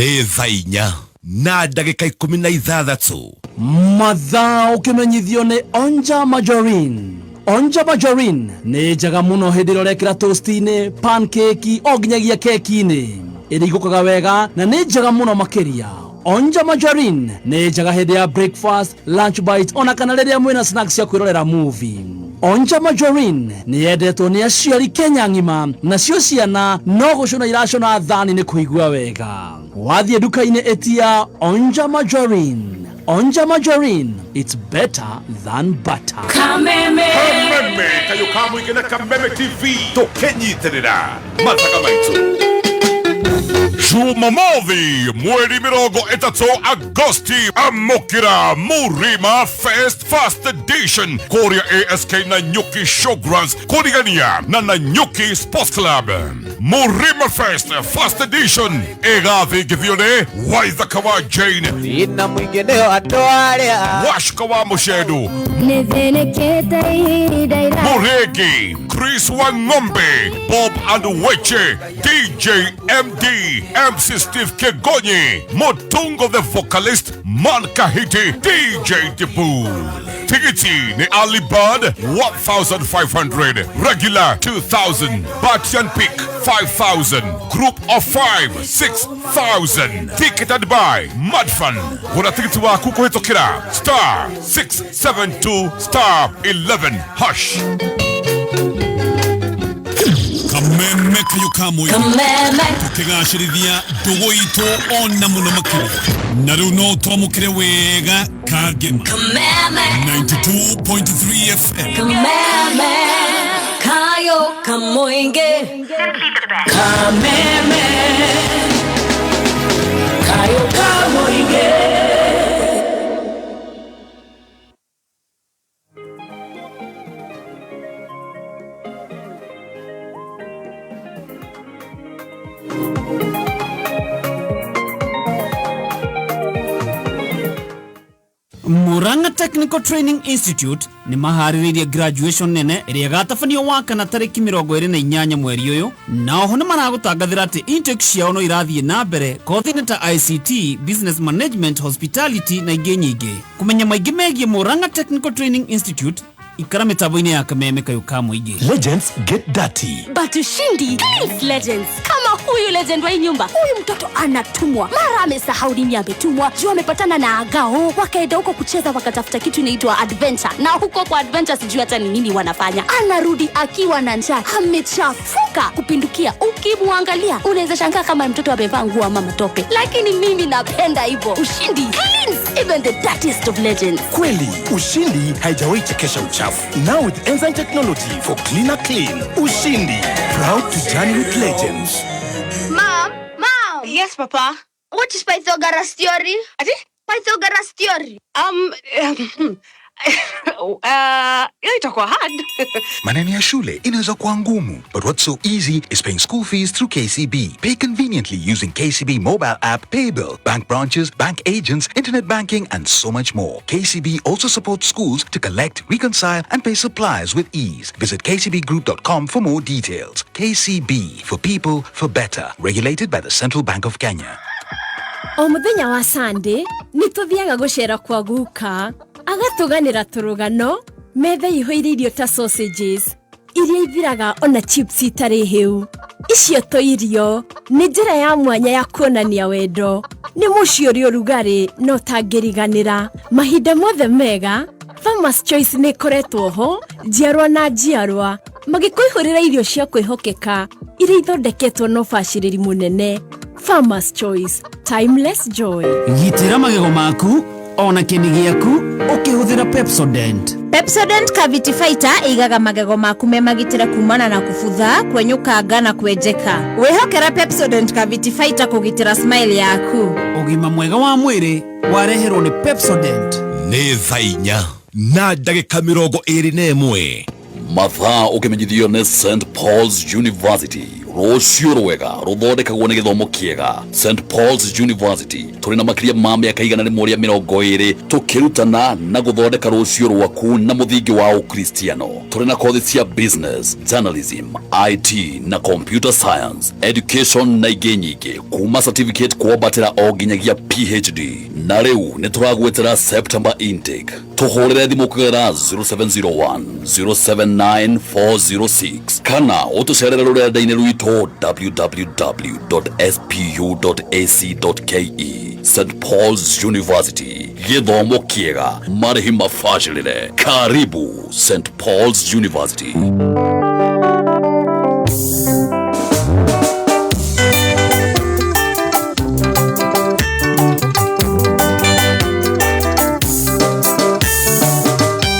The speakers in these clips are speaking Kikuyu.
Nĩ thaa 4 na ndagĩka 16. Mathaa ũkĩmenyithio nĩ Onja Margarine. Onja Margarine nĩ njega mũno hĩndĩ ĩrĩa ũrekĩra toast-inĩ, pancake, o nginyagia keki-inĩ. Ĩrigũkaga wega na nĩ njega mũno makĩria. Onja Margarine nĩ njega hĩndĩ ya breakfast, lunch bite ona kana rĩrĩa mwĩna snacks cia kwĩrorera movie. Onja Margarine nĩ yendetwo nĩ aciari Kenya ng'ima, nacio ciana no gũcũna iracũna thani nĩ kũigua wega. Wathiĩ nduka-inĩ ĩtia Onja Margarine. Onja Margarine, it's better than butter. Kameme. Kameme kayũ ka mũingĩ na Kameme TV tũkĩnyitĩrĩra mathaga maitũ. Jumamothi mweri 30 Agosti, amũkĩra Murima Fest First Edition kũrĩa ASK Nanyuki Showgrounds kũrigania na Nanyuki Sports Club. Murima Fest First Edition ĩgathingithio nĩ Waithaka wa Jane, Thĩna mũingĩ nĩo andũ arĩa Washka wa Mũcendu, Nĩthĩnĩkĩte ihinda ira Muregi, Chris Wang'ombe, Bob and Weche, DJ MD, MC Steve Kegonyi, Mutungo the vocalist, Man Kahiti, DJ Dibu. Tikiti ni Ali Bird 1500, regular 2000, Batian Peak 5000, group of 5 6000. Ticketed by Mudfun. Gura tikiti waku kũhĩtũkĩra *672*11#. Kameme kayũ ka mũingĩ. Kameme. Tũkĩgacĩrithia ndũgũ itũ ona mũno makĩria, na rĩu no twamũkĩre wega kangema. Kameme. 92.3 FM. Kameme. Kayo kamoinge. Kameme. Kayo kamoinge. Murang'a Technical Training Institute nĩ maharĩrĩirie graduation nene ĩrĩa ĩgatabanio Wakana tarĩki 28 mweri ũyũ, na oho nĩ maragũtangathĩra atĩ intake ciao no irathiĩ na mbere kothi-inĩ ta ICT, Business Management, Hospitality na ingĩ nyingĩ. Kũmenya maingĩ megiĩ Murang'a Technical Training Institute, ikara mĩtambo-inĩ ya Kameme kayũ ka mũingĩ. Legends get dirty. But Ushindi cleans legends. Kama huyu legend wa hii nyumba, huyu mtoto anatumwa mara amesahau nini ametumwa, juu amepatana na agao, wakaenda huko kucheza, wakatafuta kitu inaitwa adventure, na huko kwa adventure sijui hata ni nini wanafanya. Anarudi akiwa na njaa, amechafuka kupindukia. Ukimwangalia unaweza shangaa kama mtoto amevaa nguo ama matope, lakini mimi napenda hivyo. Ushindi cleans even the dirtiest of legends. Kweli, Ushindi haijawahi chekesha uchafu. Now with enzyme technology for cleaner clean. Ushindi, proud to journey with legends. Mom, Mom. Yes, Papa. What is Pythagoras theory? Ati? Pythagoras theory. Hiyo itakuwa hard. Maneno ya shule inaweza kuwa ngumu, but what's so easy is paying school fees through KCB. Pay conveniently using KCB mobile app, paybill, bank branches, bank agents, internet banking, and so much more. KCB also supports schools to collect, reconcile, and pay suppliers with ease. Visit kcbgroup.com for more details. KCB, for people, for better. Regulated by the Central Bank of Kenya. O mũthenya wa Sunday nĩ tũthiaga gũcera kwa guka, agatũganĩra tũrũgano, metha ihũire irio ta sausages iria ithiraga ona chips itarĩ hĩu. Icio to irio, nĩ njĩra ya mwanya ya kuonania wendo. Nĩ mũciĩ ũrĩ ũrugarĩ na ũtangĩriganĩra mahinda mothe mega. Farmers Choice nĩ ĩkoretwo ho njiarwa na njiarwa, magĩkũihũrĩra irio cia kwĩhokeka iria ithondeketwo na ũbacĩrĩri mũnene. Farmers Choice, timeless joy. Gitĩra magego maku ona kĩni gĩaku ũkĩhũthĩra Pepsodent. Pepsodent Cavity Fighter ĩigaga magego maku me magitĩre kumana na kubutha, kwenyũkanga na kwenjeka. Wĩhokera Pepsodent Cavity Fighter kũgitĩra smile yaku. Ũgima mwega wa mwĩrĩ wareherwo nĩ Pepsodent. Nĩ thaa 4 na ndagĩka 21. Mathaa ũkĩmenyithio nĩ St Paul's University. Rũciũ rwega rũthondekagwo nĩ gĩthomo kĩega. St Paul's University tũrĩ na makĩria ma mĩaka 120 tũkĩrutana na gũthondeka rũciũ rwaku na mũthingi wa ũkristiano. Tũrĩ na kothi cia business, journalism, IT na computer science, education na ingĩ nyingĩ, kuma certificate kwambatĩra o nginyagia PhD. Na rĩu nĩ tũragwĩtĩra September intake. Tũhũrĩre thimũ kũgerera 0701 079 406 kana ũtũcerere rũrenda-inĩ rwitũ www.spu.ac.ke. St Paul's University, gĩthomo kĩega, marĩhi mabacĩrĩre. Karibu St Paul's University.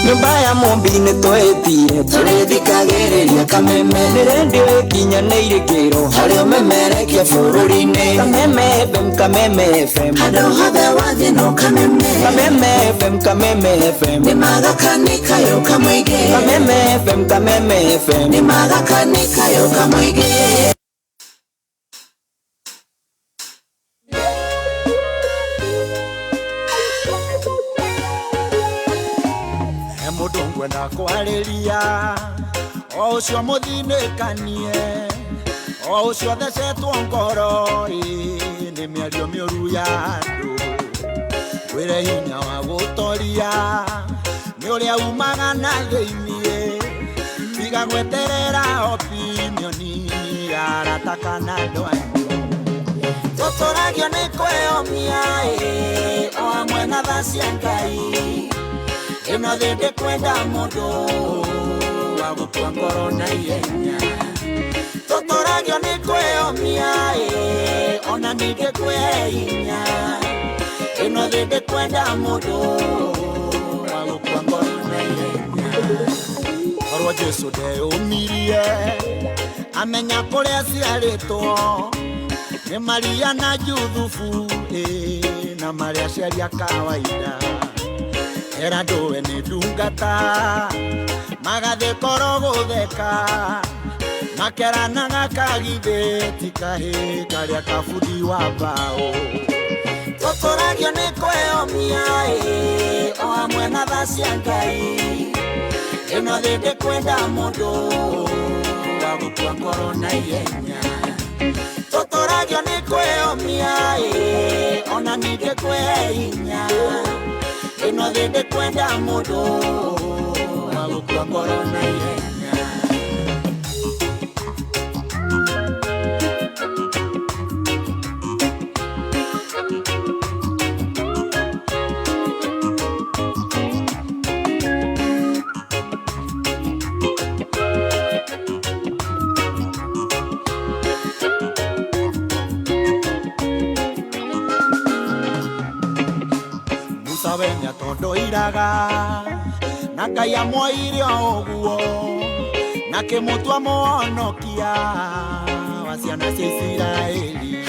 Nyũmba ya mũmbi nĩ twĩtire tũrĩthikagĩrĩria Kameme. Nĩ rendio ĩkinyanĩire kĩro harĩ ũmemerekia bũrũri-inĩ. Kameme FM, Kameme FM, handũ hothe wathiĩ no Kameme. Kameme FM, Kameme FM, nĩ magakanĩkayo kamũingĩ. Kameme FM, Kameme FM, nĩ magakanĩkayo kamũingĩ. Mũndũ ngwenda kwarĩria o ũcio mũthinĩkanie, o ũcio thecetwo ngoro ĩ nĩ mĩario mĩũru ya andũ. Wĩre hinya wa gũtoria nĩ ũrĩa umaga na thĩiniĩ, tiga gweterera opinioni ya arata kana andũ anyu. Tũtũragio nĩ kwĩyomia ĩ o hamwe na tha cia Ngai. Ĩno thĩ ndĩkwenda mũndũ wa gũkua ngoro na ihenya. Tũtũragio nĩ kwĩyomia ĩ ona ningĩ kwĩhe hinya. Ĩno thĩ ndĩkwenda mũndũ wa gũkua ngoro na ihenya. Korwo Jesũ ndeyũmirie amenya kũrĩa aciarĩtwo nĩ Maria na Juthubu ĩ na marĩa aciari a kawaida. Era ndũwe nĩ ndungata magathiĩ koro gũtheka, makeranaga kagithĩ ti kahĩ karĩa kabundi wa mbaũ. Tũtũragio nĩ kwĩyomia ĩ o hamwe na tha cia Ngai. Ĩno thĩ ndĩkwenda mũndũ wa gũkua ngoro na ihenya. Tũtũragio nĩ kwĩyomia ĩ ona ningĩ kwĩhe hinya. Ĩno thĩ ndĩkwenda mũndũ wa gũkua ngoro na ihenya. Musa we nĩatondoiraga na Ngai amwoire o ũguo na kĩmũtua mũhonokia wa ciana cia Isiraeli.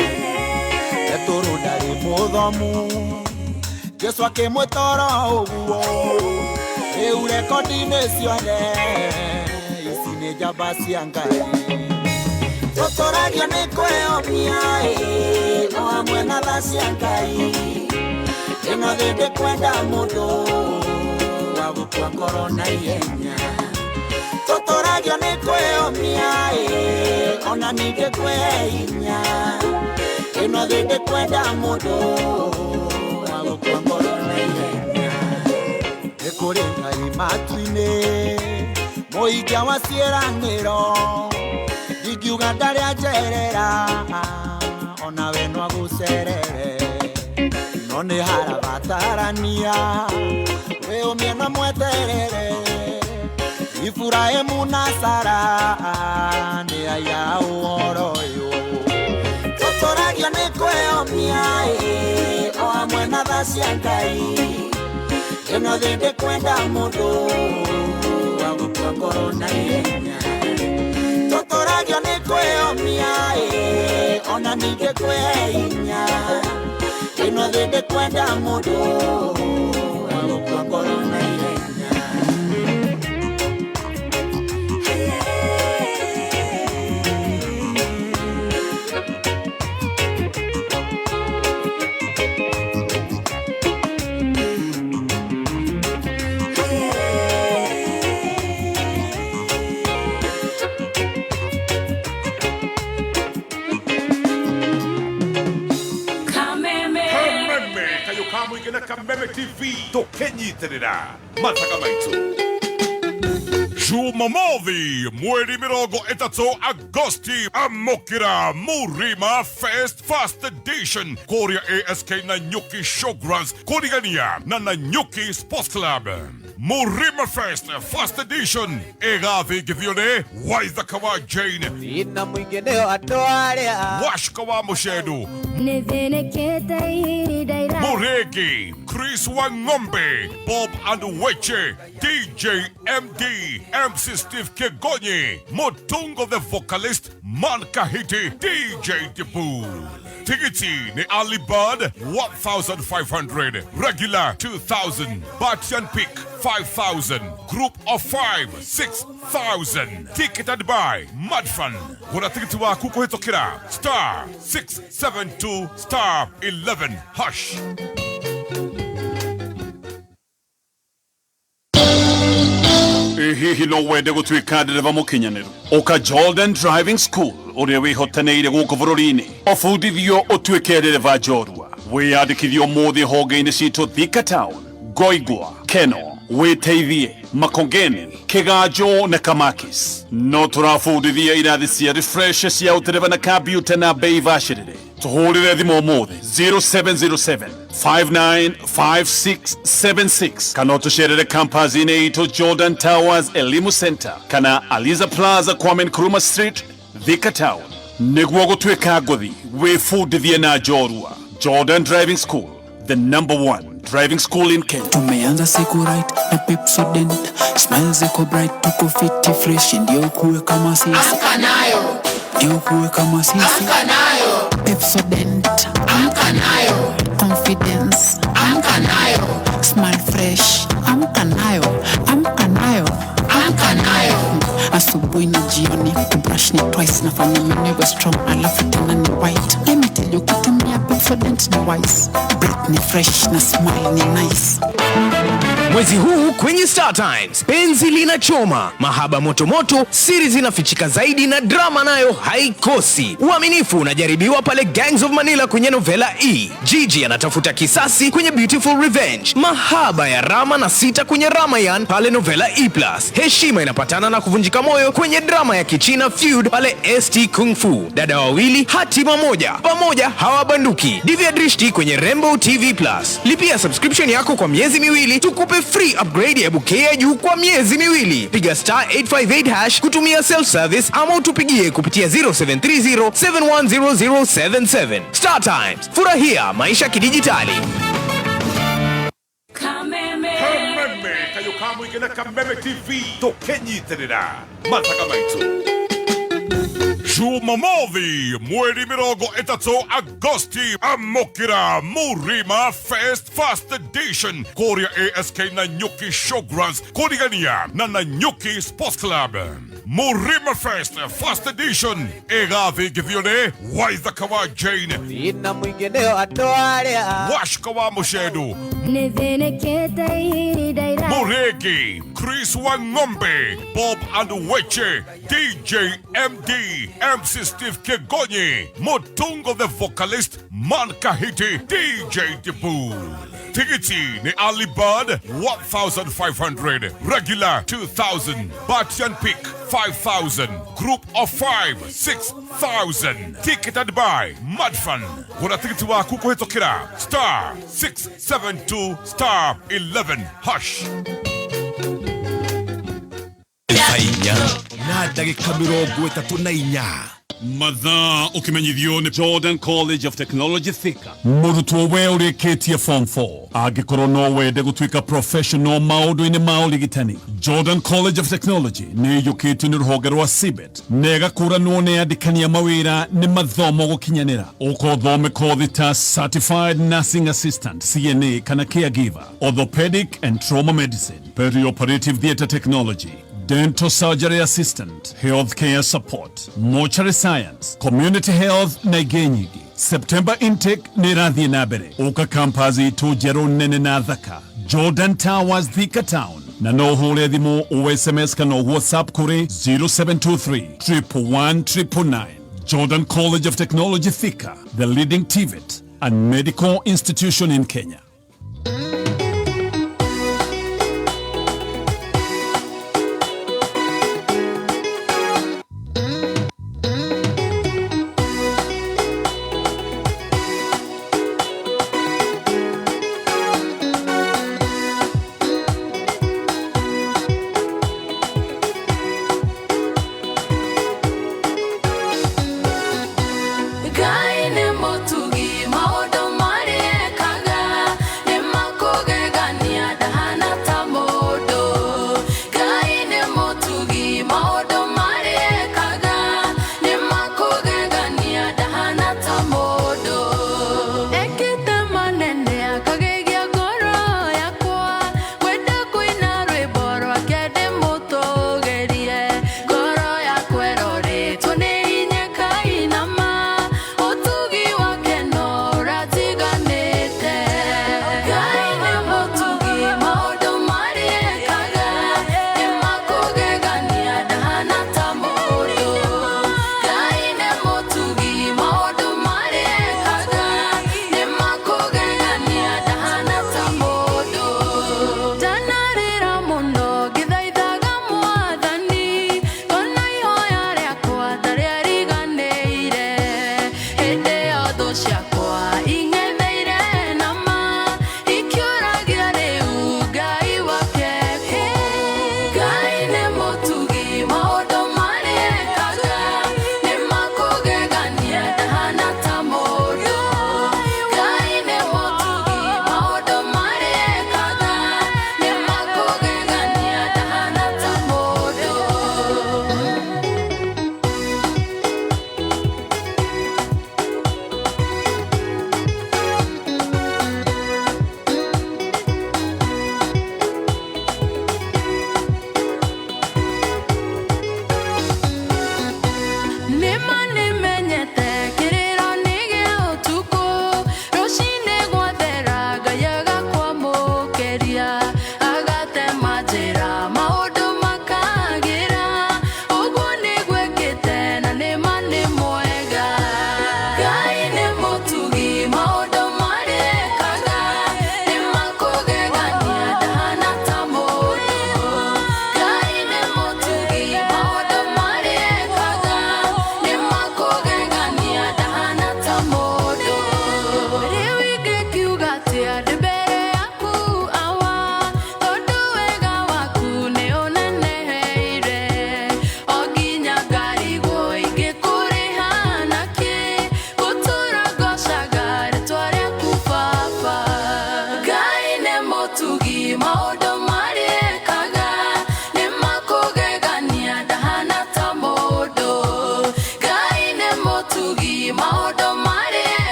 Petũrũ ndarĩ mũthomu, Jesũ akĩmwĩta oro ũguo. Rĩu rekondi-inĩ ciothe ici nĩ njamba cia Ngai. Tũtũragio nĩ kwĩyomia ĩ o hamwe na tha cia Ngai. Ĩno thĩ ndĩkwenda mũndũ wa gũkua ngoro na ihenya. Tũtũragio nĩ kwĩyomia ĩ ona ningĩ kwĩhe hinya. Ĩno thĩ ndĩkwenda mũndũ wa gũkua ngoro na ihenya. Nĩ kũrĩ Ngai matu-inĩ mũikia wa ciĩranĩro, ndingiuga ndarĩ anjerera onawe no agũcerere. No nĩ harabatarania wĩyũmie na mweterere. Iburahĩmu na Sara nĩ aya ũhoro ũyũ. Tũtũragio nĩ kwĩyomia ĩ o hamwe na tha cia Ngai. Ĩno thĩ ndĩkwenda mũndũ wa gũkua ngoro na ihenya. Tũtũragio nĩ kwĩyomia ĩ ona ningĩ kwĩhe hinya. Ĩno thĩ ndĩkwenda mũndũ wa gũkua ngoro na ihenya. Mũingĩ na Kameme TV tũkĩnyitĩrĩra mathaga maitũ. Jumamothi mweri 30 Agosti, amũkĩra Murima Fest First Edition kũrĩa ASK Nanyuki Showgrounds kũrigania na Nanyuki Sports Club. Murima Fest First Edition ĩgathingithio nĩ Waithaka wa Jane, na mũingĩ nĩo andũ arĩa Washka wa Mũcendu, Nĩthĩnĩkĩte ihinda ira. Muregi, Chris Wang'ombe, Bob and Weche, DJ MD, MC Steve Kegonyi, Mutungo the vocalist, Man Kahiti, DJ Dibu. Tikiti ni Ali Bird 1,500, regular 2,000, Batian Peak 5,000, group of 5 6,000. Ticketed by Madfan. Gũra tigiti waku kũhĩtũkĩra star 672 star 11 hash. Hihi no wende gũtuĩka ndereba mũkinyanĩru? Ũka Jordan Driving School ũrĩa wĩhotanĩire gũkũ bũrũri-inĩ, ũbundithio ũtuĩke ndereba njorua. Wĩyandĩkithio ũmũthĩ honge-inĩ citũ Thika Town, Ngoingwa, Keno, Wĩteithie, Makongeni, Kĩganjo na Kamakis. No tũrabundithia irathi cia refresh cia ũtereba na kambiuta na bei bacĩrĩre. Tũhũrĩre thimũ ũmũthĩ 0707 595676 kana ũtũcerere campus-inĩ itũ Jordan Towers Elimu Center kana Aliza Plaza, Kwame Nkrumah Street, Thika Town. Nĩguo gũtuĩka ngũthi, wĩbundithie na njorua. Jordan Driving School, the number one driving school in Kenya. Tumeanza siku right na Pepsodent, smile ziko bright, tuko fiti fresh, ndio kuwe kama sisi. Amka nayo. Ndio kuwe kama sisi. Amka nayo. Pepsodent. Amka nayo. Confidence. Amka nayo. Smile fresh. Amka nayo. Amka nayo. Amka nayo. Asubuhi na jioni kubrush ni twice, nafanya meno iwe strong alafu tena ni white. Let me tell you, kutumia Pepsodent ni wise, breath ni fresh na smile ni nice. Mwezi huu kwenye Star Times, penzi linachoma, mahaba motomoto, siri zinafichika zaidi na drama nayo haikosi. Uaminifu unajaribiwa pale Gangs of Manila kwenye Novela E. Gigi anatafuta kisasi kwenye Beautiful Revenge. Mahaba ya Rama na Sita kwenye Ramayan pale Novela E+. Heshima inapatana na kuvunjika moyo kwenye drama ya Kichina Feud pale ST Kung Fu. Dada wawili hatima moja, pamoja hawabanduki. Divya Drishti kwenye Rainbow TV Plus. Lipia subscription yako kwa miezi miwili tukupe free upgrade ya bouquet ya juu kwa miezi miwili. Piga star 858 hash kutumia self service ama utupigie kupitia 0730 710077. Star Times, furahia maisha kidijitali. Kameme. Kameme kayo ka Mũingĩ na Kameme TV tũkĩnyitĩrĩra mathaga maitũ. Jumamothi mweri 30 Agosti, amũkĩra Murima Fest First Edition kũrĩa ASK Nanyuki Showgrounds kũrigania na Nanyuki Sports Club. Murima Fest First Edition ĩgathingithio nĩ Waithaka wa Jane, na mũingĩ nĩo andũ arĩa Washka wa Mũcendu, Nĩthĩnĩkĩte ihinda ira. Muregi, Chris Wang'ombe, Bob and Weche, DJ MD, MC Steve Kegonyi, Mutungo the vocalist, Man Kahiti, DJ Dibu. Tikiti ni Ali Bird 1,500, regular 2,000, Batian Peak 5,000, group of 5 6,000. Ticketed by Madfan. Gũra tigiti waku kũhĩtũkĩra star 672 star 11 hash. Inya na ndagĩka 34. Mathaa ũkĩmenyithio nĩ Jordan College of Technology Thika. Mũrutwo we ũrĩkĩtie form 4 angĩkorwo no wende gũtuĩka professional maũndũ-inĩ ma ũrigitani, Jordan College of Technology nĩ ĩiyũkĩtio nĩ rũhonge rwa CBET na ĩgakũranwo nĩ andĩkani a mawĩra nĩ mathomo gũkinyanĩra. Ũka ũthome kothi ta Certified Nursing Assistant CNA kana Caregiver, Orthopedic and Trauma Medicine, Perioperative Theatre Technology, Dental Surgery Assistant, Healthcare Support, Mortuary Science, Community Health na ingĩ nyingĩ. September intake nĩ ĩrathiĩ na mbere. Ũka campus itũ njerũ nene na thaka, Jordan Towers, Thika Town, na no ũhũre thimũ o SMS kana WhatsApp kũrĩ 0723 111 999. Jordan College of Technology Thika, the leading TVET and medical institution in Kenya.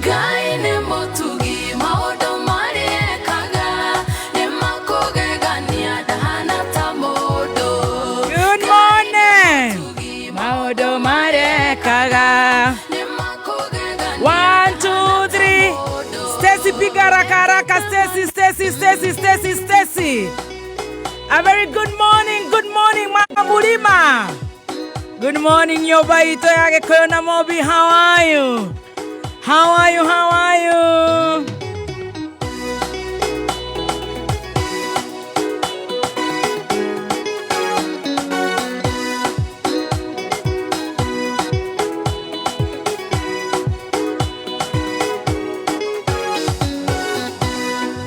Ngai nĩ mũtugi, maũndũ marĩa ekaga nĩ makũgegania, ndahana ta mũndũ. Good morning. Maũndũ marekaga. One, two, three. Stacy, piga haraka haraka. Stacy, Stacy, Stacy, Stacy, Stacy. A very good morning, good morning, Mama Mulima. Good morning, nyũmba itũ ya Gĩkũyũ na Mobi. How are you? How are you? How are you?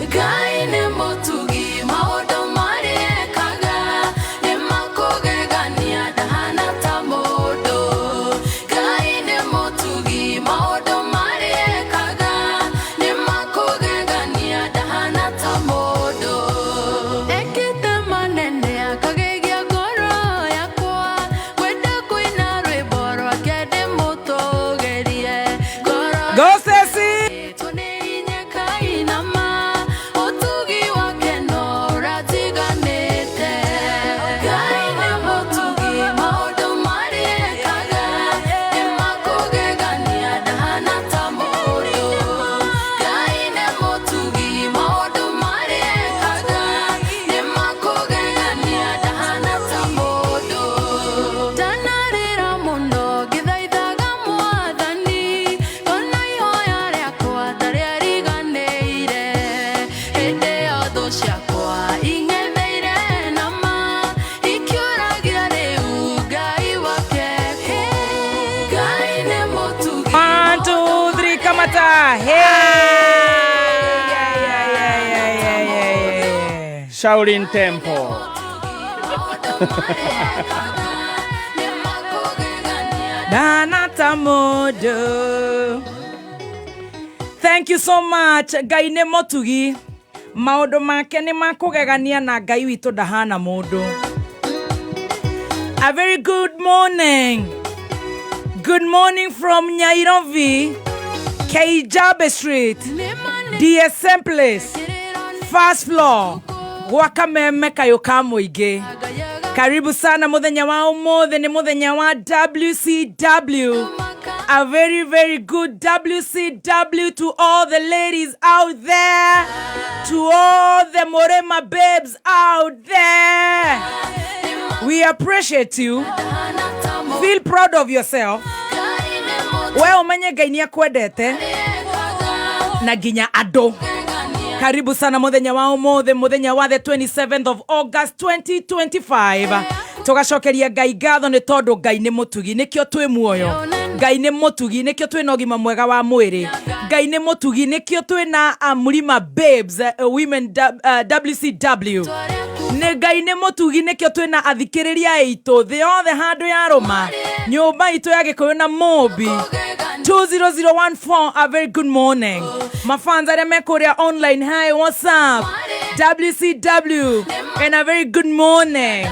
Ngai nĩ mũtugi, maũndũ marĩa ekaga nĩ makũgegania, ndahana ta mũndũ. Ngai nĩ mũtugi, maũndũ marĩa ekaga nĩ makũgegania, ndahana ta mũndũ. Ekĩte manene akagegia ngoro yakwa, ngwenda kũina rwĩmbo rwake ndĩmũtũgĩrie. Ngoro Go, Stacy. Kainama, ũtugi wake no ũratiganĩte. Ngai nĩ mũtugi, maũndũ marĩa ekaga nĩ makũgegania, ndahana ta mũndũ. Ngai nĩ mũtugi, maũndũ marĩa ekaga nĩ makũgegania, ndahana ta mũndũ. Ndanarĩra mũno ngĩthaithaga Mwathani, ngona ihoya rĩakwa ta rĩariganĩire. Hĩndĩ ĩyo thũ ciakwa ing'etheire nama, ikĩũragia rĩu Ngai wake kũ? Ngai nĩ mũtugi. One, two, three, kamata. Hey! Yeah, yeah, yeah, yeah, yeah, yeah, yeah. Shaolin Temple. Danata mũndũ. Thank you so much. Ngai nĩ mũtugi. Maũndũ make nĩ makũgegania na Ngai witũ ndahana mũndũ. A very good morning. Good morning from Nairobi, Kijabe Street, DSM Place, first floor, gwa Kameme kayũ ka mũingĩ. Karibu sana muthenya wa umuthi ni muthenya wa WCW. A very, very good WCW to all the ladies out there, to all the Morema babes out there. We appreciate you. Feel proud of yourself. We umenye Ngai nĩ akwendete na nginya andũ. Karibu sana muthenya wa umuthi, muthenya wa the 27th of August 2025. Tugacokeria Ngai ngatho nĩ tondũ Ngai nĩ mũtugi, nĩkĩo twĩ muoyo. Ngai nĩ mũtugi, nĩkĩo twĩna ũgima mwega wa mwĩrĩ. Ngai nĩ mũtugi, nĩkĩo twĩna Mlima Babes, Women WCW. Nĩ Ngai nĩ mũtugi, nĩkĩo twĩna athikĩrĩria aitũ thĩ yothe handũ ya rũma, nyũmba itũ ya Gĩkũyũ na Mũmbi 20014. A very good morning, mafans arĩa me kũrĩa online. Hi, what's up, WCW, and a very good morning,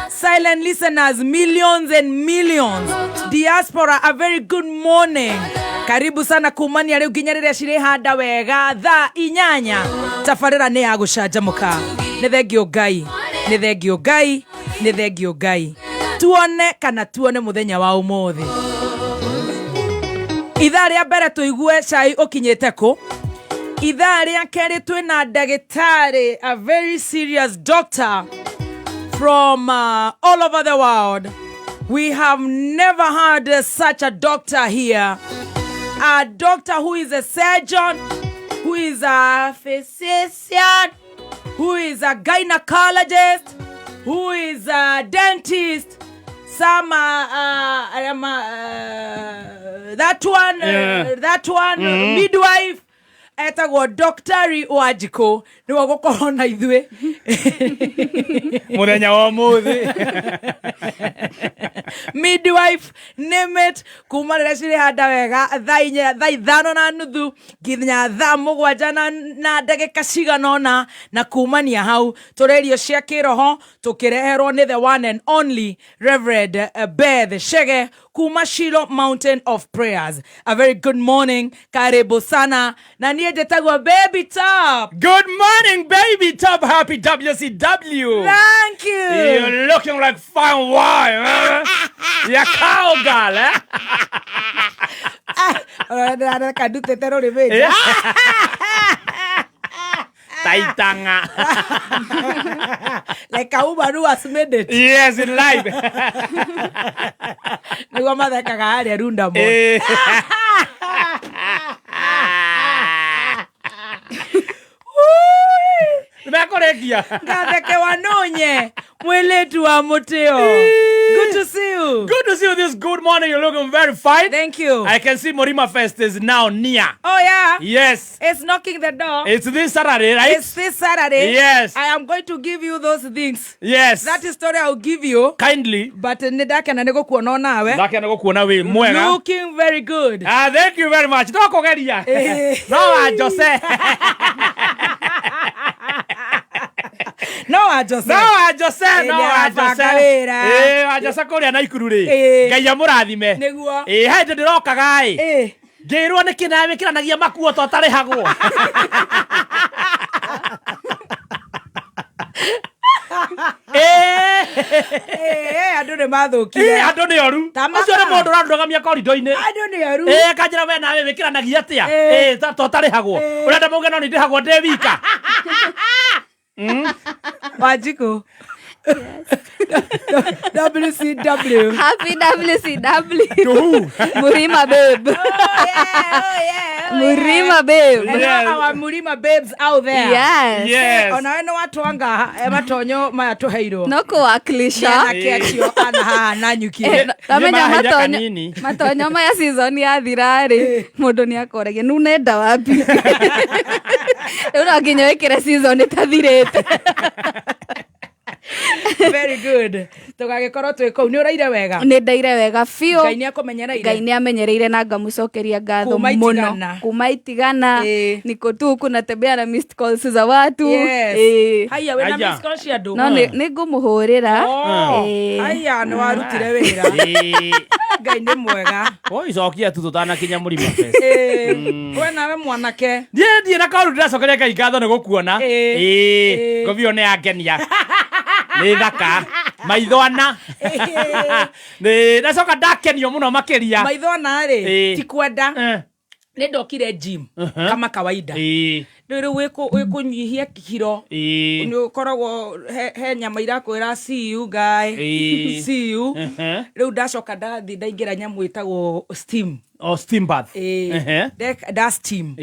silent listeners, millions and millions, diaspora, a very good morning. Karibu sana kumania rĩu nginya rĩrĩa cirĩhanda wega thaa 8. Tabarĩra nĩ ya gũcanjamũka. Nĩ thengio Ngai, nĩ thengio Ngai, nĩ thengio Ngai. Tuone kana tuone muthenya wa umuthi. Ithaa rĩa mbere tũigue cai ũkinyĩte kũ. Ithaa rĩa kerĩ twĩna ndagĩtarĩ, a very serious doctor from all over the world. We have never had such a doctor here. A doctor who is a surgeon, who is a physician, who is a gynecologist, who is a dentist, some that one, that one, midwife, Etagwo Daktari Wanjikũ, nĩwe ũgũkorwo na ithuĩ Muthenya wa umuthi. Midwife, name it, kuma rĩrĩa cirĩhanda wega thaa inya, thaa 5:30 nginya thaa 7 na ndagĩka cigana ũna, na kumania hau tũrĩ irio cia kĩroho tũkĩreherwo nĩ the one and only Reverend Beth Chege kuma Shiloh Mountain of Prayers. A very good morning, karibu sana, na niĩ njĩtagwo Baby Top. Good morning, Baby Top. Happy WCW. Thank you. You're looking like fine wine, eh? You're cowgirl, eh? Ndĩrareka ndutĩte rũrĩmĩ. Taitanga. Like a woman who has made it. Yes, in life. Nĩguo mathekaga harĩa Runda Mall. Nĩmekũrĩkia. Gatheke Wanunye, mwĩlĩtu wa mũtĩo. Good to see you. Good to see you this good morning. You're looking very fine. Thank you. I can see Murima Fest is now near. Oh yeah. Yes. It's knocking the door. It's this Saturday, right? It's this Saturday. Yes. I am going to give you those things. Yes. That is story I'll give you. Kindly. But nĩ ndakena nĩ gũkuona nawe. Ndakena gũkuona wĩ mwega. Looking very good. Ah, thank you very much. No kũgeria. No wa Jose. No wa Jose. No wa Jose, no wa nĩarabanga Jose. wĩra. Wa Jose kũrĩa Naikuru rĩ. Ngai amũrathime. Nĩguo. He hĩndĩ ndĩrokaga ĩ. Ngĩrwo nĩkĩ nawe wĩkĩranagia makuo to ũtarĩhagwo. Andũ nĩ mathũkire. Andũ nĩ oru. Ũcio nĩ mũndũ ũrandũgamia korido-inĩ. Andũ nĩ oru. Kanjĩra we nawe wĩkĩranagia atĩa? To ũtarĩhagwo. Ũrenda mauge no nĩ ndĩhagwo ndĩ wika. Wanjikũ. WCW. Happy WCW. To who? Murima babe. Oh yeah, oh yeah, oh Murima babe. And yes. Our Murima babes out there. Yes. Yes. Ona we no watwanga matonyo maya tuheirwo. No kuwakilisha. Anake acio ana haha na nyuki. Namenya matonyo matonyo maya season yathira rĩ mũndũ nĩ akoragia nu nenda wapi. Rĩu no nginya wĩkĩre season ĩtathirĩte. Very good. Tũgagĩkorwo twĩ kũu. Nĩ ũraire wega? Nĩ ndaire wega biũ. Ngai nĩ akũmenyereire? Ngai nĩ amenyereire na ngamũcokeria ngatho mũno. Kuma itigana. Niko tu kunatembea na missed calls za watu. Yes. Haya, wĩna missed calls cia andũ? No, nĩ ngũmũhũrĩra. Haya, nĩ warutire wĩra. Ngai nĩ mwega. Oi, cokia tu tũtanakinya Mũrima Fest. We nawe mwanake. Niĩ ndiĩ na kaũndũ ndĩracokeria Ngai ngatho nĩ gũkuona. Ngobio nĩ yangenia. Nĩ thaka. Maitho ana. Nĩ ndacoka ndakenio mũno makĩria. Maitho ana rĩ, ti kwenda. Nĩ ndokire gym kama kawaida. Rĩu wĩkũnyihia kiro. Nĩ ũkoragwo he nyama irakwĩra see you guy. See you. Rĩu ndacoka ndathiĩ ndaingĩra nyamũ ĩtagwo steam. Oh, steam bath. Da steam.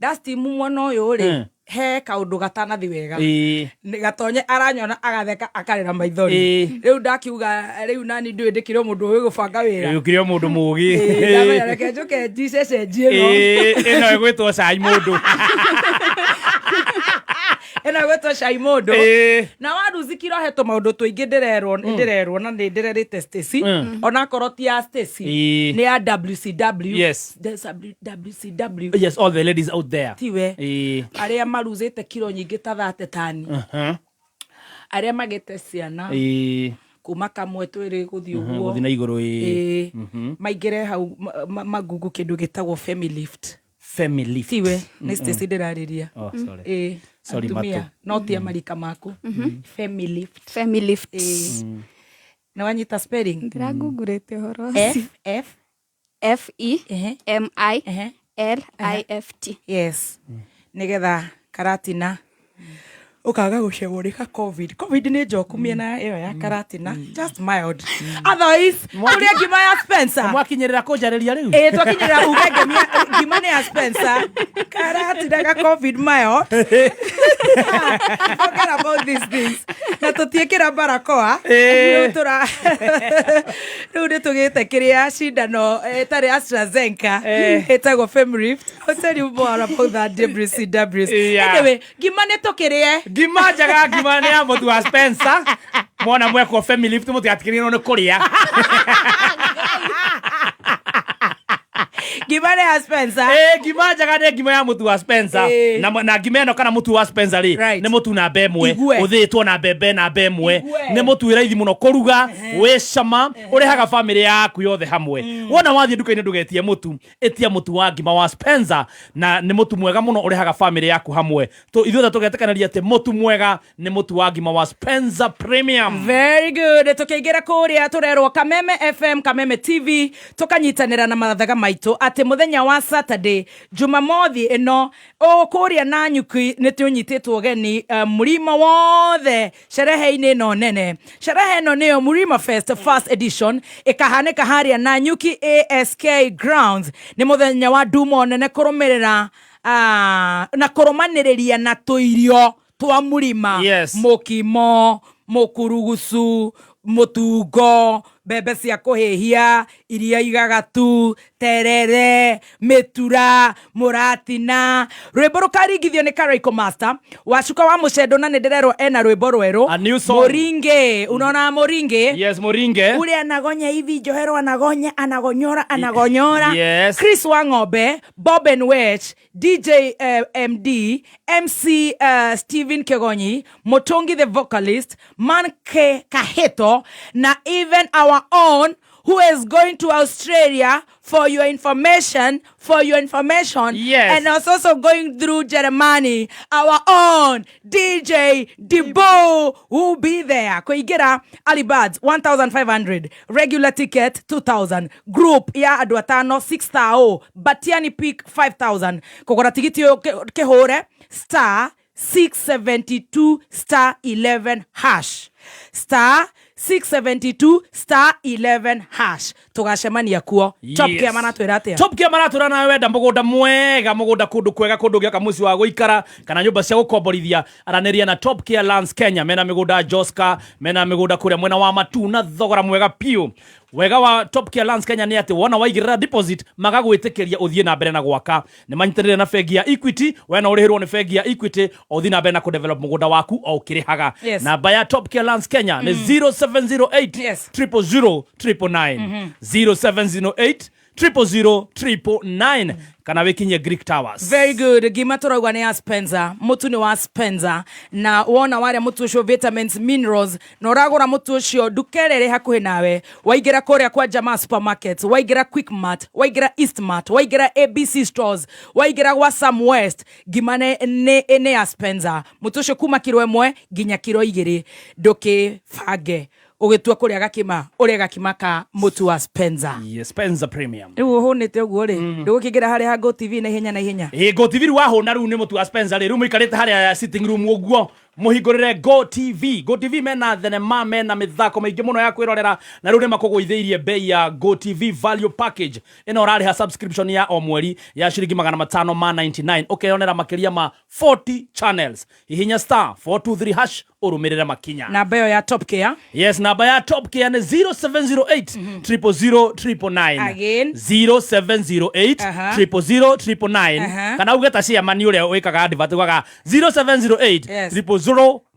Da steam mwena ũyũ rĩ, he kaũndũ gatanathi wega. Gatonye aranyona agatheka akarĩra maithori. Rĩu ndakiuga rĩu nani ndũĩ ndĩkĩrĩ o mũndũ ũĩ gũbanga wĩra. Ũkĩrĩ o mũndũ mũũgĩ. Ndamenya reke njũke njicecenjie ĩno. Ĩno ĩgwĩtwo cai mũndũ. Ĩno ĩgwĩtwo cai mũndũ. Na waruzi kiro he tũmaũndũ tũingĩ ndĩrerwo na nĩ ndĩrerĩte Stacy. Onakorwo ti ya Stacy, nĩ ya WCW. Yes. WCW. Yes, all the ladies out there. Tiwe. Arĩa maruzĩte kiro nyingĩ ta 30 tani. Arĩa magĩte ciana. Kuma kamwe twĩrĩ gũthiĩ ũguo. Gũthiĩ na igũrũ. Maingĩre hau magungu kĩndũ gĩtagwo Femilift. Femilift. Tiwe, nĩ Stacy ndĩrarĩria. Oh, sorry. Sorry, atumia, no ti amarika maku. Femilift. Femilift. Nĩ wanyita spelling? Ndĩragungurĩte ũhoro ũcio. F F E M I L I F T. Yes. Nĩgetha karatina ũkaga gũcegwo nĩ ka COVID. COVID nĩ njoku mĩena ĩyo ya karatina. Just mild. Otherwise, tũrĩe ngima ya Spencer. Mwakinyĩrĩra kũnjarĩria rĩu? Twakinyĩrĩra uge ngima nĩ ya Spencer. Karatina ka COVID mild. Forget about these things. Na tũtiĩkĩra barakoa. Eh. Rĩu tũra rĩu nĩ tũgĩte kĩrĩa cindano ĩtarĩ AstraZeneca Eh. ĩtagwo Femrift. I'll tell you more about that WCWs. Yeah. Anyway, ngima nĩ tũkĩrĩe. Ngima njega, ngima nĩ ya mũtu wa Spencer. Mwona mwekwo family lift mũtigatigĩrĩrwo nĩ kũrĩa. Ngima nĩ ya Spencer. Eh, ngima njega nĩ ngima ya mũtu wa Spencer. Eh. Na ngima ĩno kana mũtu wa Spencer rĩ, nĩ mũtu namba ĩmwe, Igue. ũthĩĩtwo na mbembe namba ĩmwe. Igue. Nĩ mũtu wĩ raithi mũno kũruga, wĩ cama, ũrehaga bamĩrĩ yaku yothe hamwe. Wona wathiĩ nduka-inĩ ndũgetie mũtu, ĩtia mũtu wa ngima wa Spencer, na nĩ mũtu mwega mũno ũrehaga bamĩrĩ yaku hamwe. Ithuothe tũgetĩkanĩria atĩ mũtu mwega nĩ mũtu wa ngima wa Spencer Premium. Very good. Tukiingira kuria turerwo Kameme FM, Kameme TV, tukanyitanira na mathaga maitu ati muthenya wa Saturday, Jumamothi ino o kuria na nyuki ni tunyititwo geni murima wothe sherehe-inĩ ĩno nene. Sherehe ĩno nĩyo Murima Fest first edition ĩkahanĩka harĩa na Nyuki ASK grounds. Nĩ mũthenya wa ndumo nene kũrũmĩrĩra na kũrũmanĩrĩria na tũirio twa mũrima. Yes. Mũkimo, mũkurugucu, mũtungo, mbembe cia kũhĩhia, iria igagatu, terere, mĩtura, mũratina. Rwĩmbo rũkaringithio nĩ Karaiko Master wacuka wa mũcendo, na nĩ ndĩrerwo ena rwĩmbo rwerũ. A new song. Mũringe, unaona Mũringe? Yes, Mũringe. Ule anagonya hivi Johero anagonya, anagonyora, anagonyora. Yes. Chris Wang'ombe, Bob and Wech, DJ MD, MC Steven Kegonyi, Motongi the vocalist, Man K Kaheto, na even our own who is going to Australia for your information, for your information. Yes. And is also going through Germany, our own DJ Debo will be there. Kuingira early birds 1500, regular ticket 2000, group ya andũ atano 6000, Batiani Peak 5000. Kũgũra tigiti ũyũ kĩhũre star 672 star 11 hash. Star 672 star 11 hash. Tũgacemania kuo. Top Yes. Care maratwĩra atĩa? Top Care maratwĩra nawe wenda mũgũnda mwega, mũgũnda kũndũ kwega, kũndũ ũngĩaka mũciĩ wa gũikara kana nyũmba cia gũkomborithia, aranĩria na Top Care Lands Kenya. Mena mĩgũnda Joska, mena mĩgũnda kũrĩa mwena wa Matu na thogora mwega piũ. Wega wa Top Care Lands Kenya nĩ atĩ wona waigĩrĩra deposit magagwĩtĩkĩria ũthiĩ na mbere na gwaka. Nĩ manyitanĩire na bengi ya Equity, we no ũrĩhĩrwo nĩ bengi ya Equity o ũthiĩ na mbere na kũdevelop mũgũnda waku o ũkĩrĩhaga. Yes. Namba ya Top Care Lands Kenya nĩ 0708 000 999, 0708 000 999, kana wĩkinyie Greek Towers. Very good. Ngima tũrauga nĩ ya Spencer, mũtu nĩ wa Spencer, na wona warĩa mũtu ũcio vitamins, minerals, na ũragũra mũtu ũcio nduka ĩrĩa ĩrĩ hakuhĩ nawe, waingĩra kũrĩa kwa Jamaa Supermarket, waingĩra Quickmart, waingĩra Eastmart, waingĩra ABC Stores, waingĩra gwa Sam West, ngima nĩ ya Spencer. Mũtu ũcio kuma kiro 1 nginya kiro 2, ndũkĩbange ũgĩtua kũrĩa gakima, ũrĩe gakima ka mũtu wa Spencer. Yes, Spencer Premium. Rĩu ũhũnĩte ũguo rĩ, ndũgũkĩingĩra harĩa ha Go TV na ihenya na ihenya. Ĩ Go TV rĩu wahũna rĩu nĩ mũtu wa Spencer rĩ, rĩu mũikarĩte harĩa sitting room ũguo mũhingũrĩre Go TV. Go TV mena thenema, mena mĩthako mĩingĩ mũno ya kwĩrorera, na rĩu nĩ makũgũithĩirie bei ya Go TV value package ĩno ũrarĩha subscription ya o mweri ya ciringi magana matano ma 99, ũkeyonera makĩria ma 40 channels. Hihinya star 423 hash ũrũmĩrĩre makinya. Namba ĩyo ya Top Care. Yes, namba ya Top Care nĩ 0708 000 999. Again. 0708 000 999. Kana uge ta chairman ũrĩa wĩkaga advert ugaga 0708 000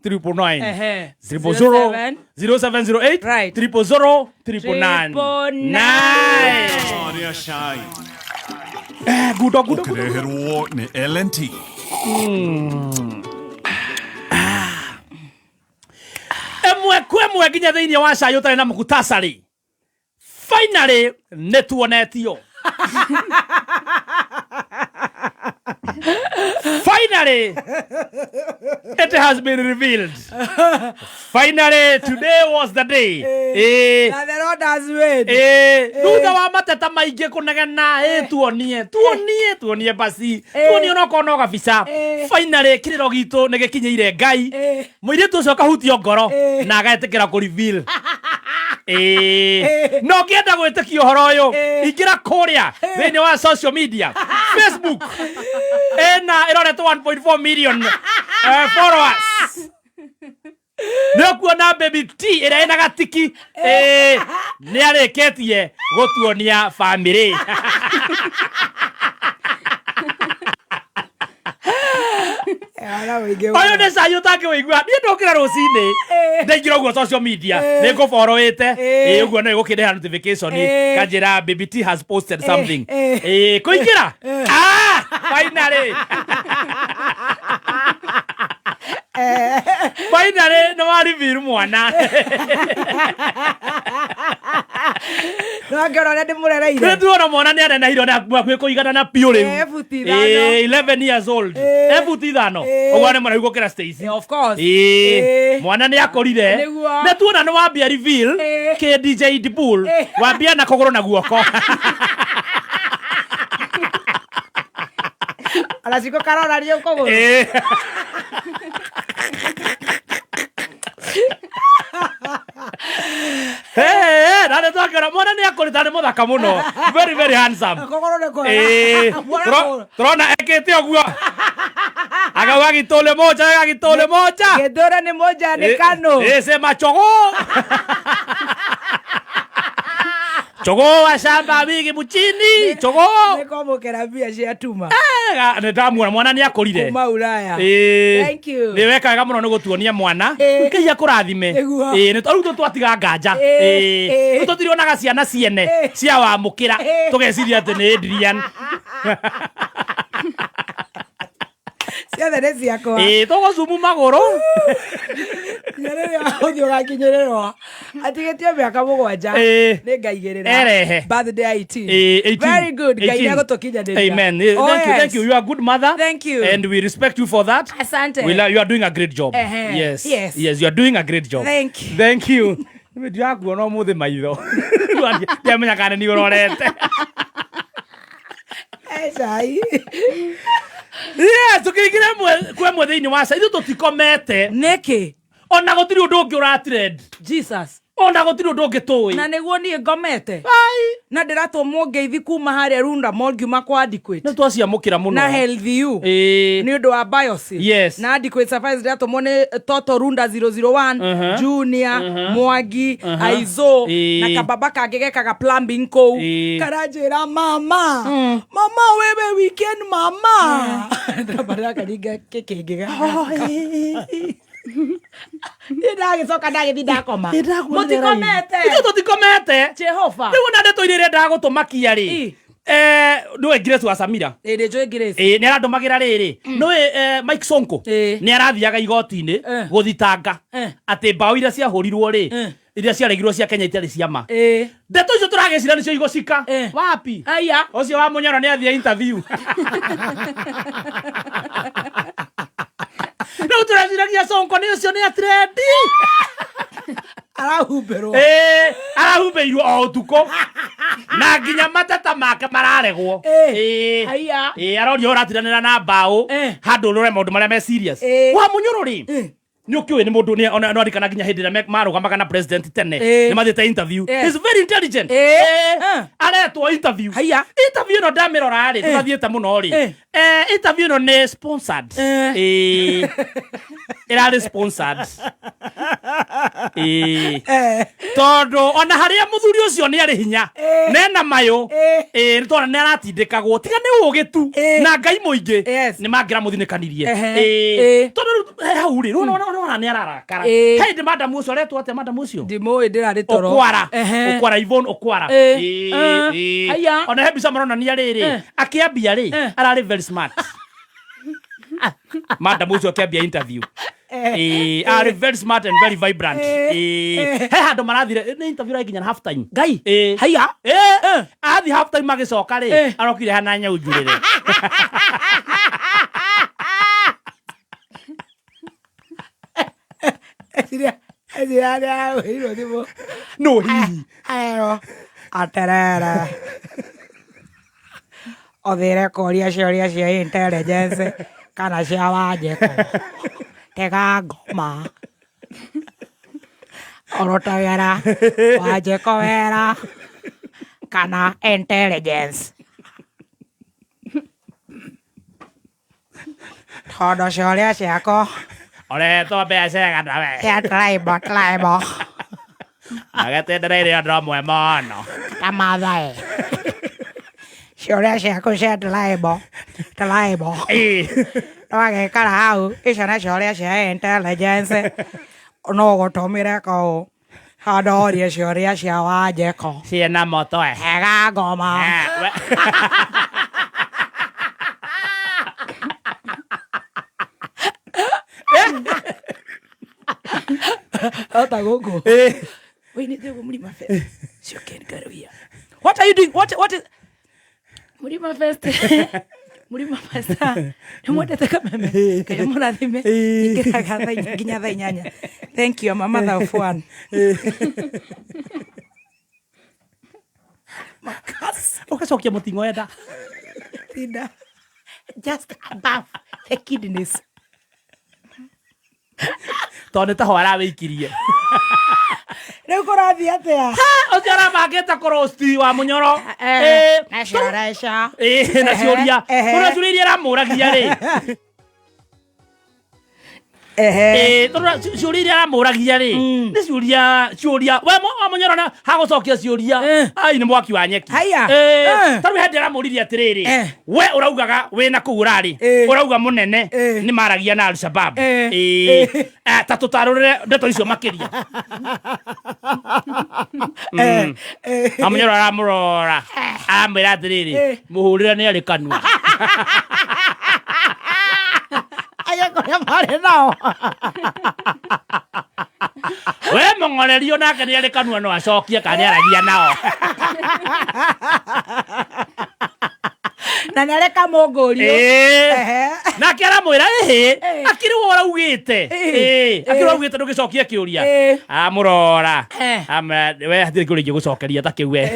999. Ehe. 000 0708 000 999. Gudo gudo. Ũkĩreherwo nĩ L&T. Ĩmwe kwa ĩmwe nginya thĩinĩ wa cai ũtarĩ na mũkutasari. Finally nĩ tuonetio. Finally it has been revealed. Finally today was the day. Na the Lord has made. Thutha wa mateta maingĩ kũnegena, tuonie, tuonie, tuonie basi, tuonie onokorwo no gabica. Finally kĩrĩro gitũ nĩ gĩkinyĩire Ngai. Mũirĩtu ũcio akahutio ngoro na agetĩkĩra kũ reveal. No ngĩenda gwĩtĩkia ũhoro ũyũ, ingĩra kũrĩa thĩinĩ wa social media, Facebook ĩna ĩroretwo 1.4 million Followers. Nä å kuona baby T ä rä a ä na gatiki nä arä kä tie gå tuonia bamä ũyũ nĩ cai ũtangĩ wĩigua niĩ ndokĩra rũcinĩ ndaingĩra ũguo social media nĩ ngũboroĩte ĩ ũguo no ĩgũkĩreha notification kanjĩra baby T has posted something ĩ kũingĩra ah finally finally nĩ wa reveal mwana No angĩona ũrĩa ndĩmũrereire. Nĩ tuona mwana nĩ anenehirwo nĩ hakuhĩ kũigana na piũ rĩu. Eh, buti ithano. Eh, 11 years old. Eh. Eh, buti ithano. Eh. Ũguo nĩ mũraihu gũkĩra Stacy. Of course. Eh, Eh. mwana nĩ akũrire. Nĩguo. Nĩ tuona nĩ wambia reveal kĩ DJ Dibul. Wambia na kũgũrũ na guoko. Ona ciko karorario kũgũrũ. Eh. Hey, na nĩ twakĩona mwana nĩ akũrĩte nĩ mũthaka mũno. Very very handsome. Kũgũrũ nĩ kwega. Eh, Mwana kũgũrũ. tũrona ekĩte ũguo akauga gitole moja gitole moja Gĩtũre nĩ moja nĩ kano. Eh, sema chogoo chogoo wa shamba wigi muchini chogoo Nĩ kwamũkĩra mbia cia tuma. Nĩ ndamuona mwana nĩ akũrire Kuma Ulaya. Ĩĩ. Thank you. nĩ weka wega mũno nĩ gũtuonia mwana ngai akũrathime Nĩguo. Ĩĩ, nĩ rĩu twatiga nganja Ĩĩ, Ĩĩ. Rĩu tũtirionaga ciana ciene cia wamũkĩra tũgeciria atĩ nĩ Adrian Ciothe nĩ ciakwa. Ĩĩ, tũgũcumu magũrũ Nginya rĩrĩa ũthiũ ũgakinyĩrĩrwo atigĩtio mĩaka mũgwanja Ĩĩ. nĩ ngaigĩrĩra Erehe. birthday ya 18. Eh, 18. Very good. Ngai 18. nĩegũtũkinyanĩria. Amen. Eh, Oh, Thank you, yes. thank you. You are a good mother. Thank you. And we respect you for that. Asante. We you are doing a great job. Ehe. Yes. Yes. Yes, you are doing a great job. Thank you. Thank you. Ndirakuona ũmũthĩ maitho. Ndiamenya kana nĩ ũrorete. Eh, cai. Yes, tũkĩingĩra kwa ĩmwe thĩinĩ wa cai. Ithuĩ tũtikomete. Nĩkĩ? Ona gũtirĩ ũndũ ũngĩ ũratrend. Jesus. Ona gũtirĩ ũndũ ũngĩ tũĩ. Na nĩguo niĩ ngomete. Na ndĩratũmwo ngeithi kuma harĩa Runda Mall ngiuma kwa Adequate. Nĩ twaciamũkĩra mũno. Na Health U. Ĩĩ. Nĩ ũndũ wa Biosil. Yes. Na Adequate Supplies ndĩratũmwo nĩ Toto Runda 001, Junior, Mwangi, Aizo Ĩĩ. na kababa kangĩ gekaga plumbing kũu. Ĩĩ. Karanjĩra mama. Mama wewe weekend mama. Ndamba ndakaringa kĩkĩngĩ gaka. Niĩ ndagĩcoka ndagĩthiĩ ndakoma. Mũtikomete. Ithuĩ tũtikomete. Jehova. Rĩu ona ndeto iria irendaga gũtũmakia rĩ. Nĩwe Grace wa Samira. Ĩĩ nĩ njũĩ Grace. Ĩĩ nĩ arandũmagĩra rĩrĩ. Nĩwe Mike Sonko nĩ arathiaga igoti-inĩ gũthitanga atĩ mbaũ iria ciahũrirwo rĩ iria ciaregirwo cia Kenya itarĩ cia ma. Ndeto icio tũragĩcira nĩcio igũcika. Wapi? Aya. Ũcio wa Mũnyoro nĩ athiĩ interview. Rĩu tũreciragia Sonko nĩ ũcio nĩ atrendi. Arahumbĩrwo. Ĩĩ, arahumbĩirwo o ũtukũ na nginya mateta make mararegwo. Ĩĩ. Aya. Ĩĩ, arorio ũratiranĩra na mbaũ handũ ũrore maũndũ marĩa me serious. Wa Mũnyoro rĩ nĩ ũkĩũĩ nĩ mũndũ nĩ ona no arikana nginya hĩndĩ ĩrĩa marũgamaga na president tene Ĩĩ. nĩ mathiĩte interview. Yes. He's very intelligent. Ĩĩ. Ĩĩ. Aretwo interview. Interview ĩno ndamĩrora rĩ tũtathiĩte mũno rĩ interview ĩno nĩ sponsored. Ĩĩ. Ĩrarĩ sponsored. Ĩĩ. Tondũ ona harĩa mũthuri ũcio nĩ arĩ hinya nena mayũ ĩĩ nĩ tondũ nĩ aratindĩkagwo tiga nĩ ũgĩ tu na ngai mũingĩ nĩ mangĩramũthinĩkanirie. Ehe. Ĩĩ. Tondũ rĩu he hau rĩ rĩu ũrona nĩ ararakara. Ĩĩ. He hĩndĩ madam ũcio aretwo atĩa madam ũcio? Ndimũĩ ndĩrarĩ toro. Okwara. Ehe. Okwara Yvonne Okwara. Ĩĩ. Ĩĩ, ĩĩ. Haya. Ona he mbica maronania rĩrĩ akĩambia rĩ ararĩ very smart. Madam ũcio akĩambia interview. Ĩĩ, arĩ very smart and very vibrant. Ĩĩ. He handũ marathire nĩ interview ĩrakinya half time. Ngai. Ĩĩ. Haya. Ĩĩ. Athiĩ half time agĩcoka rĩ arokire hana nyau njurĩre. Eciria nĩ arahũrĩirwo thimũ. No hihi. Aerwo atĩrĩrĩ ũthire kũria ciũria cia intelligence kana cia Wanjikũ tiga ngoma ũrutagĩra Wanjikũ wĩra kana intelligence. Tondũ ciũria ciaku Ũrehetwo mbeca cigana we? cia tribal tribal Agĩtendereire ũndũ ũmwe mũno. Ta Maathai. Ciũria ciaku cia tribal tribal. Twagĩikara hau icio nĩ ciũria cia intelligence no gũtũmire kũu handũ ũrie ciũria cia Wanjikũ. Ciĩna mũtwe. Hega ngoma. Ota gũkũ. Wĩinĩte ũguo Mlima Fest. Cio Ken Karuia. What are you doing? What is Mlima Fest? Mlima Fest. Nĩ mwendete kameme. Ngai mũrathime. Ingĩraga thaa inya nginya thaa inyanya. Thank you, I'm a mother of one. Makas. Ũgacokia mũting'o enda. Tinda. Just above the kidneys. Tondũ nĩ taho arawĩikirie. Rĩu kũrathiĩ atĩa? Ũcio arabangĩte kũrosti wa mũnyoro. Na ciũria icio. Ĩĩ, na ciũria. Tondũ ciũria iria aramũragia rĩ. Ĩĩ, tondũ ciũria iria aramũragia rĩ, nĩ ciũria ciũria we wa mũnyoro na hagũcokia ciũria ai nĩ mwaki wa nyeki. Haiya. Ĩĩ, ta rĩu hĩndĩ aramũririe atĩrĩrĩ, we ũraugaga wĩna kũu ũrarĩ, ũrauga mũnene nĩ maragia na Al-Shabaab. Ĩĩ, ta tũtarũrĩre ndeto icio makĩria. Na mũnyoro aramũrora aramwĩra atĩrĩrĩ, mũhũrĩre nĩ arĩ kanua. Aya kũrĩa marĩ nao. We mũng'orerio nake nĩ arĩ kanua no acokie kana nĩ aragia nao. Na nĩ arĩ kamũngũrio. Ĩĩ. Nake aramwĩra ĩhĩ akĩrĩ we ũraugĩte. Ĩĩ, akĩrĩ ũraugĩte ndũgĩcokie kĩũria. Amũrora. Amwĩra we hatirĩ kĩũria ingĩgũcokeria ta kĩu we.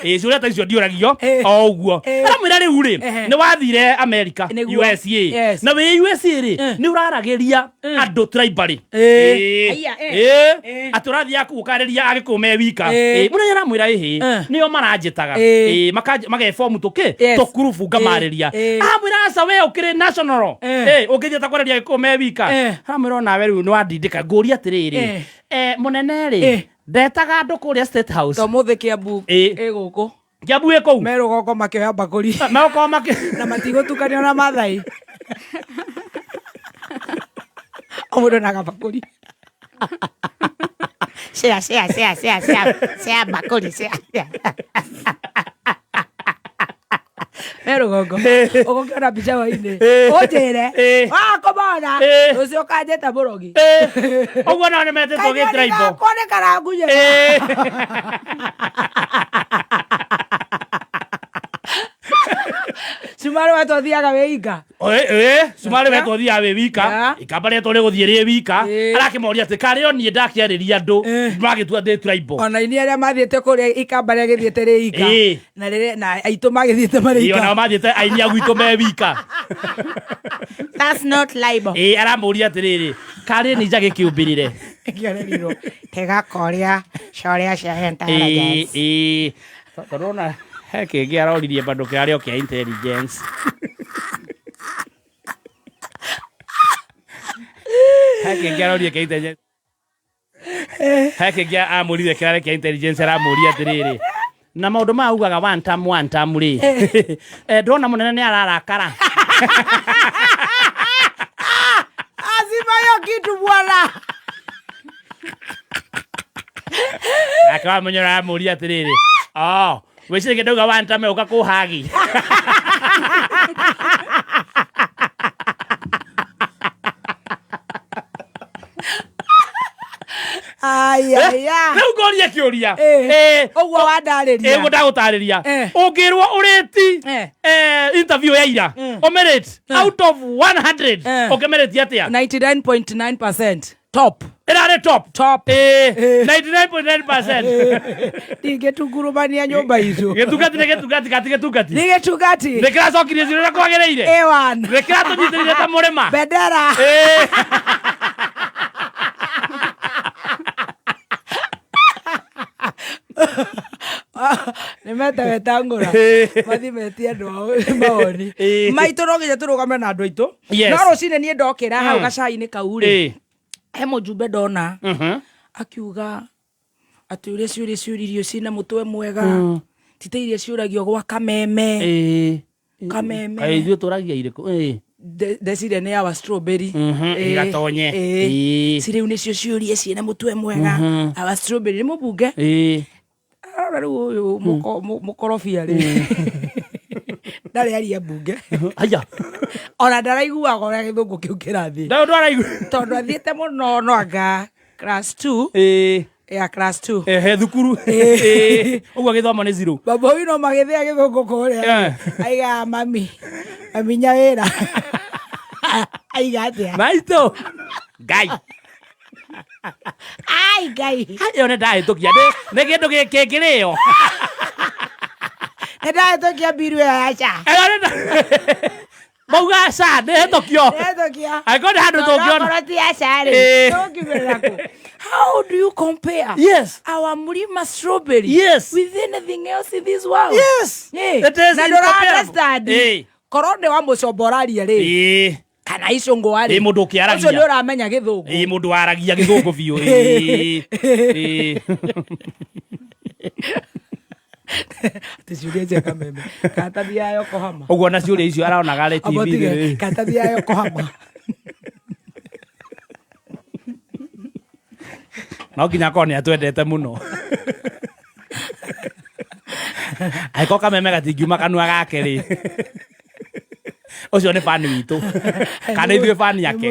Ĩĩ, ciũria ta icio ndiũragio o ũguo. Aramwĩra rĩu rĩ, nĩ wathire America, USA. Na wĩ USA rĩ, nĩ ũraragĩria andũ tribally. Ĩĩ. Haiya, Ĩĩ. Atĩ ũrathiaga kũu ũkarĩria agĩkũyũ me wika. Ĩĩ. Ĩĩ, mũnene aramwĩra ĩhĩ, nĩo maranjĩtaga. Ĩĩ. Ĩĩ, magefomu tũkĩ tũkurubu ngamarĩria. Aramwĩra aca we ũkĩrĩ national. Ĩĩ, ũngĩthiĩ ta kwarĩria agĩkũyũ me wika. Aramwĩra onawe rĩu nĩ wandindĩka ngũria atĩrĩrĩ. Mũnene rĩ, ndetaga andũ kũrĩa State House. To mũthĩ Kiambu ĩ gũkũ. Kiambu ĩ kũu. Me rũgongo makĩoya mbakũri. Megũkorwo makĩ Na matigũtukanio na Maathai. O mũndũ na gabakũri. Share, share, share, share, share, share mbakũri, share, share. Me rũgongo. Ũgũkĩona mbica hwainĩ. Ũnjĩre. Wakũmona. Rũciũ ũkanjĩta mũrogi. Ũguo nao nĩ metĩtwo gĩ tribal. Gakwa nĩ karangunyĩra. Cumarĩ we twathiaga wĩ inga. Ĩĩ, cumarĩ we twathiaga wĩ wika. Ikamba rĩetwo rĩgũthiĩ rĩ wika. Arakĩmoria atĩ karĩ o niĩ ndakĩarĩria andũ magĩtua ndĩ tribal. Ona ini arĩa mathiĩte kũrĩa ikamba rĩa gĩthiĩte rĩ inga. Ĩĩ. Na rĩrĩa na aitũ magĩthiĩte marĩ Ĩĩ, onao inga. mathiĩte aini a gwitũ me wika. That's not libel. Ĩĩ, aramũria atĩrĩrĩ, karĩ nĩ nja gĩkĩũmbĩrĩre. Kĩorerirwo. Tiga kũria ciũria cia Ĩĩ, intelligence. ĩĩ. Tondũ ona he kĩngĩ aroririe bado kĩarĩ o kĩa intelligence. He kĩngĩ aroririe kĩa intelligence. He kĩngĩ amũrire kĩarĩ kĩa intelligence aramũria atĩrĩrĩ. Na maũndũ maya augaga one term, one term rĩ. Ndona mũnene nĩ ararakara. Azima hiyo kitu bwana. Nake wa mũnyoro aramũria atĩrĩrĩ. Oh, wĩciragia ndauga one term ũka kũhagi. Aya. Rĩu ngũrie kĩũria. Ũguo wandarĩria. Ũguo ndagũtarĩria. Ũngĩrwo ũrĩti interview ya ira. Ũmĩrĩte out of 100. Ũngĩmĩrĩti atĩa? 99.9% top. Ĩrarĩ top. Top. 99.9%. Ndingĩtungurumania nyũmba itũ. Gĩtungati nĩ gĩtungati gati gĩtungati. Nĩ gĩtungati. Nĩ kĩracokirie ciũria ũrĩa kwagĩrĩire. A1. Nĩ kĩratũnyitĩrĩire ta mũrĩma. Bendera. Nĩ mete Wetangũra mathi metie andũ ao mawoni maitũ, no nginya tũrũgame na andũ aitũ. Yes. No rũcinĩ niĩ ndokĩra hau gacai-inĩ kau rĩ, he mũjumbe ndona akiuga atĩ ũrĩa ciũria ciũririo ciĩna mũtwe mwega, ti ta iria ciũragio gwa Kameme. Kameme. Kaĩ ithuĩ tũragia irĩkũ? Ndeciria nĩ awa strawberry. Igatonye. Cirĩu nĩcio ciũria ciĩna mũtwe mwega. Awa strawberry nĩ mũbunge. Arora rĩu ũyũ mũkorobia rĩ, ndarĩ aria mbunge. Aya. Ona ndaraiguaga ũrĩa gĩthũngũ kĩu kĩrathiĩ. Ndaraigua. Tondũ athiĩte mũno no anga class 2. Ya class 2. Ehe, thukuru. Ũguo gĩthomo nĩ zero. Baba no magĩthĩa gĩthũngũ kũrĩa. Aiga mami, mami nyawĩra. Aiga atĩa? Maitũ. Ngai. Ai Ngai. Ĩyo nĩ ndahĩtũkia. Nĩ kĩndũ kĩngĩrĩo. Nĩ ndahĩtũkia mbiru ĩyo ya SHA. Ĩyo nĩ mauga SHA nĩ hĩtũkio. Nĩhĩtũkio. Angĩkorwo nĩ handũ tũngĩona. Okorwo ti ya SHA rĩ, tũngiumĩrĩra kũ? How do you compare our Mlima strawberry with anything else in this world? Yes. It is Na ndũra incomparable. understand. Korwo nĩ wa mũcombo ũraria rĩ, kana icũngũa rĩ, Mũndũ ũkĩaragia. ũcio nĩ ũramenya gĩthũngũ. Mũndũ waragia gĩthũngũ biũ. Atĩ ciũria cia Kameme karatathi ya Yokohama. Ũguo na ciũria icio aronaga rĩ Amba TV ũtige, rĩ. karatathi ya Yokohama. No nginya akorwo nĩ atwendete mũno. Angĩkorwo Kameme gatingiuma kanua gake rĩ, ũcio nĩ bani witũ kana ithuĩ bani yake.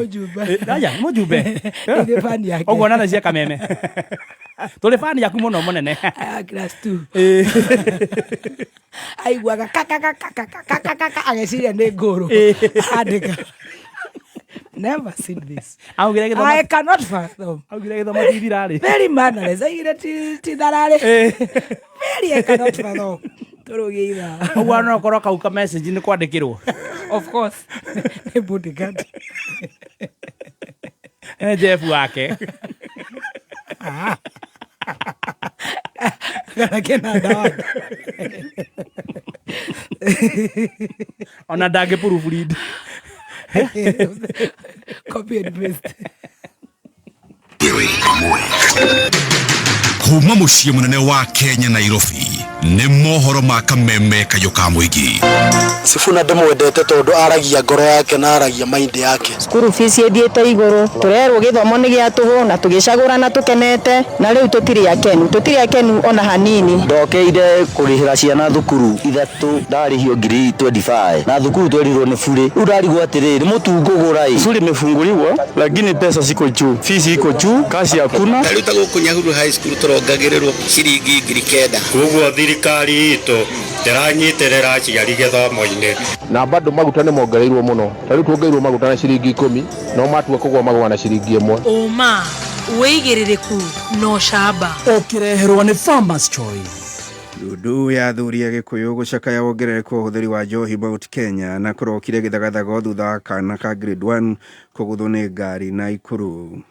Aya, nĩ mũjumbe. Ithuĩ bani yake. Ũguo na cia Kameme tũrĩ bani yaku mũno mũnene. Class 2. Aiguaga kakakakakakakaka ageciria nĩ ngũrũ. Andĩka. Never seen this. Augire gĩthomo. I cannot fathom. Augire gĩthomo ti thirarĩ. Very mannerless. Augire ti thararĩ. Very I cannot fathom. Tũrũgie ithaa. Ũguo no korwo kau ka message nĩ kwandĩkĩrwo. Of course. Nĩ bodyguard. Jeff wake. Kana kĩnanda wake. Ona ndangĩ proofread. Copy and paste. Kuma mũciĩ mũnene wa Kenya, Nairobi, nĩ mohoro ma Kameme kayũ ka mũingĩ. Sifuna ndĩmwendete tondũ aragia ngoro yake na aragia mind yake. Cukuru fees ĩthiĩte igũrũ, tũrerwo gĩthomo nĩ gĩa tũhũ na tũgĩcagũrana tũkenete, na rĩu tũtirĩ akenu, tũtirĩ akenu ona hanini. Ndokeire kũrĩhĩra ciana thukuru ithatũ, ndarĩhio ngiri 25 na thukuru twerirwo nĩ bure. Rĩu ndarigwo atĩrĩrĩ, nĩ mũtu ngũgũra ĩ? Shule imefunguliwa lakini pesa ziko juu, fees iko juu, kazi hakuna. Ta rĩu ta gũkũ Nyahururu High School tũrongagĩrĩrwo ciringi 9,000. Koguo thirikari itũ ndĩranyitĩrĩra aciari gĩthomo-inĩ. Na bado maguta nĩ mongereirwo mũno, ta rĩu tuongereirwo maguta na ciringi 10, no matua kũgũa magũa na ciringi 1. Ũma, wĩigĩrĩrĩku na ũcamba. Ũkĩreherwo nĩ Farmers Choice. Ndundu ya athuri a Gĩkũyũ gũcakaya wongerereku wa ũhũthĩri wa njohi Mount Kenya, na kũrokire gĩthagathago thutha wa kana ka grade 1 kũgũthwo nĩ ngari Naikuru.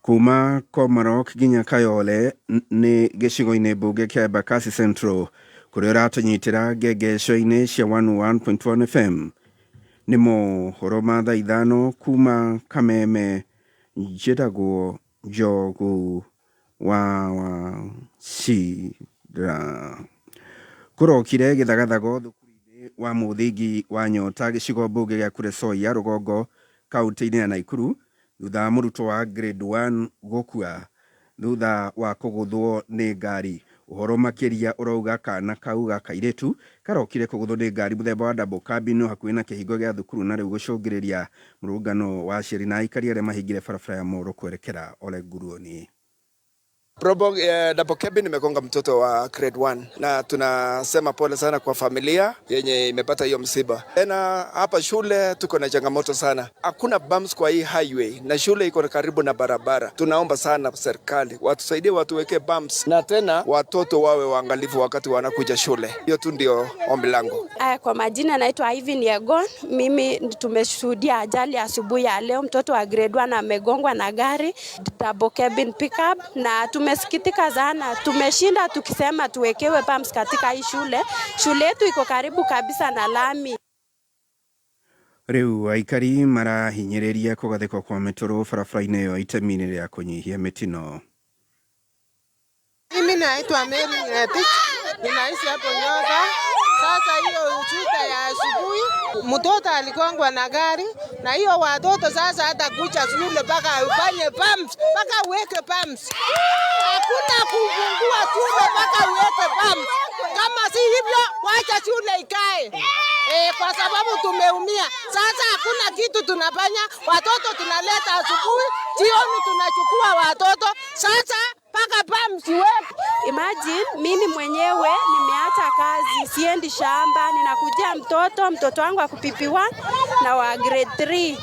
Kuma Komarok nginya Kayole nĩ gĩcigo-inĩ mbunge kĩa Embakasi Central, kũrĩa ũratũnyitĩra ngengesho-inĩ cia 101.1 FM. Nĩ mohoro ma thaa 5 kuma Kameme, njĩtagwo Njogu wa Wachira. Kũrokire gĩthagathago thukuru-inĩ wa mũthingi wa Nyota, gĩcigo mbunge gĩa Kuresoi rũgongo, kaunti-inĩ ya Naikuru, thutha wa mũrutwo wa grade 1 gũkua thutha wa kũgũthwo nĩ ngari. Ũhoro makĩria ũrauga kana kau ga kairĩtu karokire kũgũthwo nĩ ngari mũthemba wa double cabin hakuhĩ na kĩhingo gĩa thukuru, na rĩu gũcũngĩrĩria mũrũngano wa aciari na aikari arĩa mahingire barabara ya Moro kwerekera Ole Nguruoni. Probo, double cabin imegonga mtoto wa grade 1 na tunasema pole sana kwa familia yenye imepata hiyo msiba. Tena hapa shule tuko na changamoto sana, hakuna bumps kwa hii highway na shule iko karibu na barabara. Tunaomba sana serikali watusaidie, watuweke bumps na tena watoto wawe waangalifu wakati wanakuja shule. Hiyo tu ndio ombi langu. Kwa majina naitwa Ivy Niegon. Mimi tumeshuhudia ajali asubuhi ya leo, mtoto wa grade 1 amegongwa na gari double cabin pickup, na Tumesikitika sana, tumeshinda tukisema tuwekewe pumps katika hii shule. Shule yetu iko karibu kabisa na lami. Rĩu aikari marahinyĩrĩria kũgathĩkwo kwa mĩtũrũ barabara-inĩ ĩyo itemi-inĩ rĩa kũnyihia mĩtino. Mimi naitwa Mary Ngetich, ninaishi hapo Nyoka. Sasa hiyo shida ya asubuhi, mtoto aligongwa na gari, na hiyo watoto sasa hata kucha shule mpaka ufanye pumps, mpaka uweke pumps. Hakuna kufungua shule mpaka uweke pumps. Kama si hivyo, wacha shule ikae. Kwa sababu tumeumia. Sasa hakuna kitu tunafanya, watoto tunaleta asubuhi, jioni tunachukua watoto. Sasa mpaka pumps iweke. Imagine mimi mwenyewe nimeacha kazi, siendi shamba, ninakujia mtoto wangu akupipiwa na wa grade 3.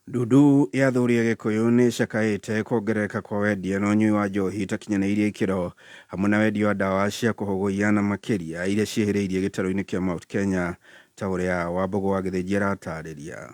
Ndundu ya athuri a Gĩkũyũ nĩ ĩcakaĩte kuongerereka kwa wendia na ũnyui wa njohi itakinyanĩirie ikĩro hamwe na wendia wa ndawa cia kũhũgũia na makĩria iria ciĩhĩrĩirie gĩtarũ-inĩ kĩa Mount Kenya ta ũrĩa Wambũgũ wa Gĩthĩnji aratarĩria.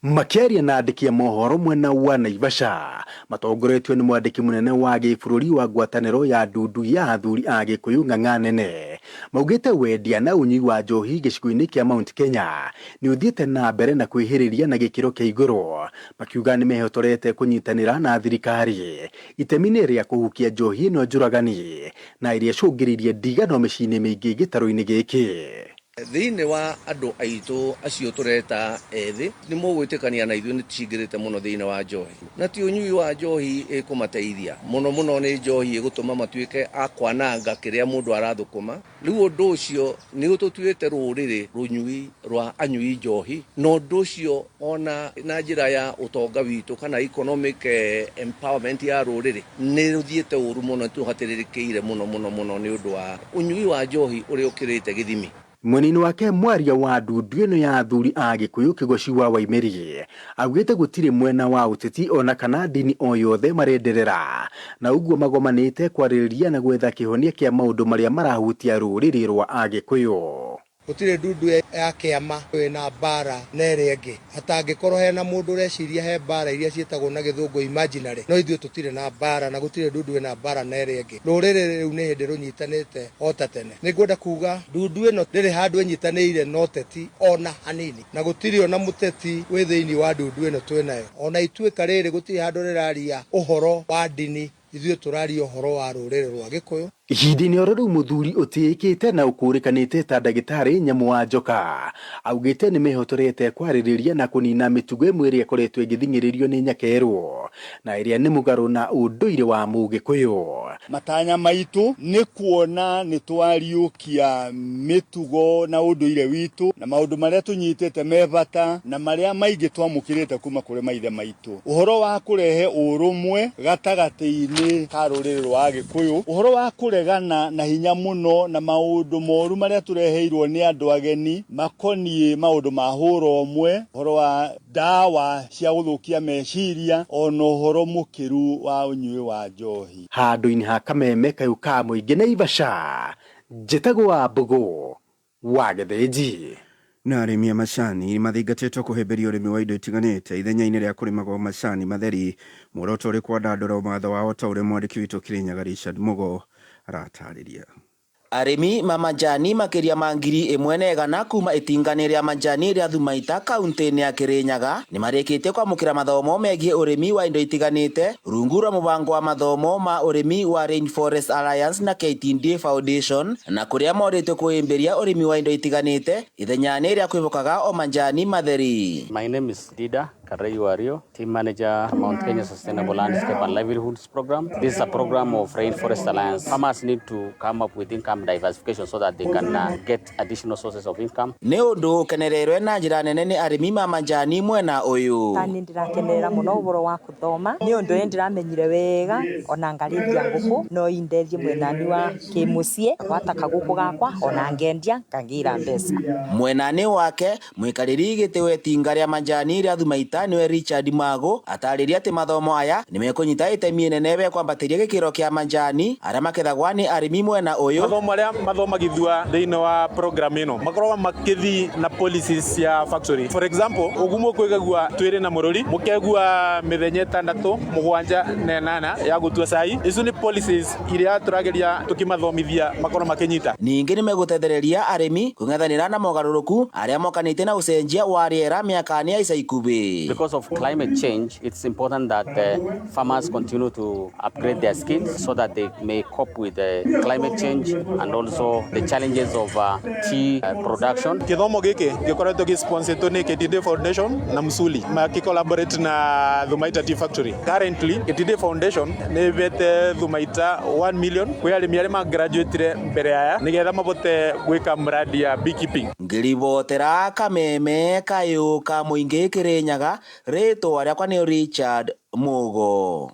Makĩaria na andĩki a mohoro mwena wa Naivasha matongoretio nĩ mwandĩki mũnene wa gĩbũrũri wa ngwatanĩro ya ndundu ya athuri a Gĩkũyũ Ng'ang'a Nene maugĩte wendia na ũnyui wa njohi gĩcigo-inĩ kĩa Mount Kenya nĩ ũthiĩte na mbere na kwĩhĩrĩria na gĩkĩro kĩa igũrũ, makiuga nĩ mehotorete kũnyitanĩra na thirikari itemi-inĩ rĩa kũhukia njohi ĩno njũragani na ĩrĩa ĩcũngĩrĩirie ndigano mĩciĩ-inĩ mĩingĩ gĩtarũ-inĩ gĩkĩ. Thĩinĩ wa andũ aitũ acio tũreta ethĩ nĩ mũgwĩtĩkania na ithuĩ nĩ tũcingĩrĩte mũno thĩinĩ wa njohi, na ti ũnyui wa njohi ĩkũmateithia mũno mũno, nĩ njohi ĩgũtũma matuĩke a kwananga kĩrĩa mũndũ arathũkũma. Rĩu ũndũ ũcio nĩ ũtũtuĩte rũrĩrĩ rũnyui rwa anyui njohi, na ũndũ ũcio ona na njĩra ya ũtonga witũ kana economic empowerment ya rũrĩrĩ nĩ rũthiĩte ũru mũno, tũhatĩrĩrĩkĩire mũno mũno mũno nĩ ũndũ wa ũnyui wa njohi ũrĩa ũkĩrĩte gĩthimi. Mwena-inĩ wake mwaria wa ndundu ĩno ya athuri a Gĩkũyũ Kĩgoci wa Waimĩri augĩte gũtirĩ mwena wa ũteti ona kana ndini o yothe marenderera, na ũguo magomanĩte kwarĩrĩria na gwetha kĩhonia kĩa maũndũ marĩa marahutia rũrĩrĩ rwa Agĩkũyũ. Gũtirĩ ndundu ya kĩama ĩna mbara na ĩrĩa ĩngĩ, atangĩkorwo hena mũndũ ũreciria he mbara iria ciĩtagwo na gĩthũngũ imaginary, no ithuĩ tũtirĩ na mbara na gũtirĩ ndundu ĩna mbara na ĩrĩa ĩngĩ. Rũrĩrĩ rĩu nĩ hĩndĩ rũnyitanĩte o ta tene. Nĩngwenda kuga ndundu ĩno ndĩrĩ handũ ĩnyitanĩire na ũteti ona hanini, na gũtirĩ ona mũteti wĩ thĩinĩ wa ndundu ĩno twĩnayo. Ona ituĩka rĩrĩ gũtirĩ handũ rĩraria ũhoro wa ndini, ithuĩ tũraria ũhoro wa rũrĩrĩ rwa Gĩkũyũ. Ihinda-inĩ oro rĩu mũthuri ũtĩĩkĩte na ũkũrĩkanĩte ta ndagĩtarĩ Nyamũ wa Njoka augĩte nĩ mehotorete kwarĩrĩria na kũnina mĩtugo ĩmwe ĩrĩa ĩkoretwo ĩgĩthing'ĩrĩrio nĩ nyakerwo na ĩrĩa nĩ mũgarũ na ũndũire wa Mũgĩkũyũ. Matanya maitũ nĩ kuona nĩ twariũkia mĩtugo na ũndũire witũ na maũndũ marĩa tũnyitĩte me bata na marĩa maingĩ twamũkĩrĩte kuma kũrĩ maithe maitũ. Ũhoro wa kũrehe ũrũmwe gatagatĩ-inĩ ka rũrĩrĩ rwa Gĩkũyũ, ũhoro wa kũregana na hinya mũno na maũndũ moru marĩa tũreheirwo nĩ andũ ageni makoniĩ maũndũ ma hũra ũmwe, ũhoro wa ndawa cia gũthũkia meciria ona ũhoro mũkĩru wa ũnyui wa njohi. Handũ-inĩ ha kameme kayũ ka mũingĩ Naivasha, njĩtagwo Wambũgũ wa Gĩthĩnji. Na arĩmi a macani mathingatĩtwo kũhĩmbĩria ũrĩmi wa indo itiganĩte ithenya-inĩ rĩa kũrĩmagwo macani matheri, muoroto ũrĩ kwandandũra ũmatho wao ta ũrĩa mwandĩki witũ Kĩrĩnyaga Richard Mugo aratarĩria. Arĩmi ma majani makĩria ma 1,100 kuma itingani rĩa majani rĩa Thumaita kaunti-inĩ ya Kirinyaga nĩmarĩkĩtie kwamũkĩra mathomo megiĩ ũrĩmi wa indo itiganĩte rungu rwa mũbango wa mathomo ma ũrĩmi wa Rainforest Alliance na KTDA Foundation, na kũrĩa morĩtio kũhĩmbĩria ũrĩmi wa indo itiganĩte ithenya-inĩ rĩa kwĩhokaga o majani matheri. My name is Dida Karei Wario, team manager, Mount Kenya Sustainable Landscape and Livelihoods Program. This is a program of Rainforest Alliance. Farmers need to come up with income diversification so that they can get additional sources of income. Nĩ ũndũ ũkenererwe na njĩra nene nĩ arĩmi ma majani mwena ũyũ. Nĩ ndĩrakenerera mũno ũhoro wa kũthoma nĩ ũndũ nĩ ndĩramenyire wega ona ngarĩithia ngũkũ no indeithie mwenani wa kĩmũciĩ gwata kagũkũ gakwa ona ngendia ngagĩra mbeca. Mwenani wake mwikarĩri gĩtĩ wetinga rĩa majani rĩa Thumaita Thumaita niwe Richard Mago atarĩria atĩ mathomo aya nĩmekũnyita itemi inene we kwambatĩria gĩkĩro kĩa manjani arĩa makethagwa nĩ arĩmi mwena ũyũ. Mathomo arĩa mathomagithua thĩinĩ wa program ĩno makoragwo makĩthi na policies cia factory. For example, ũguo mũkwĩgagua twĩrĩ na mũrũri mũkegua mĩthenya ĩtandatũ mũgwanja na ĩnana ya gũtua cai. Icio nĩ policies iria tũrageria tũkĩmathomithia makorwo makĩnyita. Ningĩ nĩmegũtethereria arĩmi kũng'ethanĩra na mogarũrũku arĩa mokanĩte na ũcenjia wa rĩera mĩaka-inĩ ya ica ikuhĩ. Because of climate change, it's important that farmers continue to upgrade their skills so that they may cope with the climate change and also the challenges of tea production. Gĩthomo gĩkĩ gĩkoretwo gĩ-sponsored nĩ KTDA Foundation na Msuli makĩ-collaborate na Thumaita Tea Factory. Currently, KTDA Foundation nĩ ĩbete Thumaita 1 million kwĩ arĩmi arĩa magraduatire mbere aya nĩgetha mabote gwĩka mradi ya beekeeping. Ngĩribotera kameme kayũ ka mũingĩ Kĩrĩnyaga, rĩtwa rĩakwa nĩ Richard Mugo.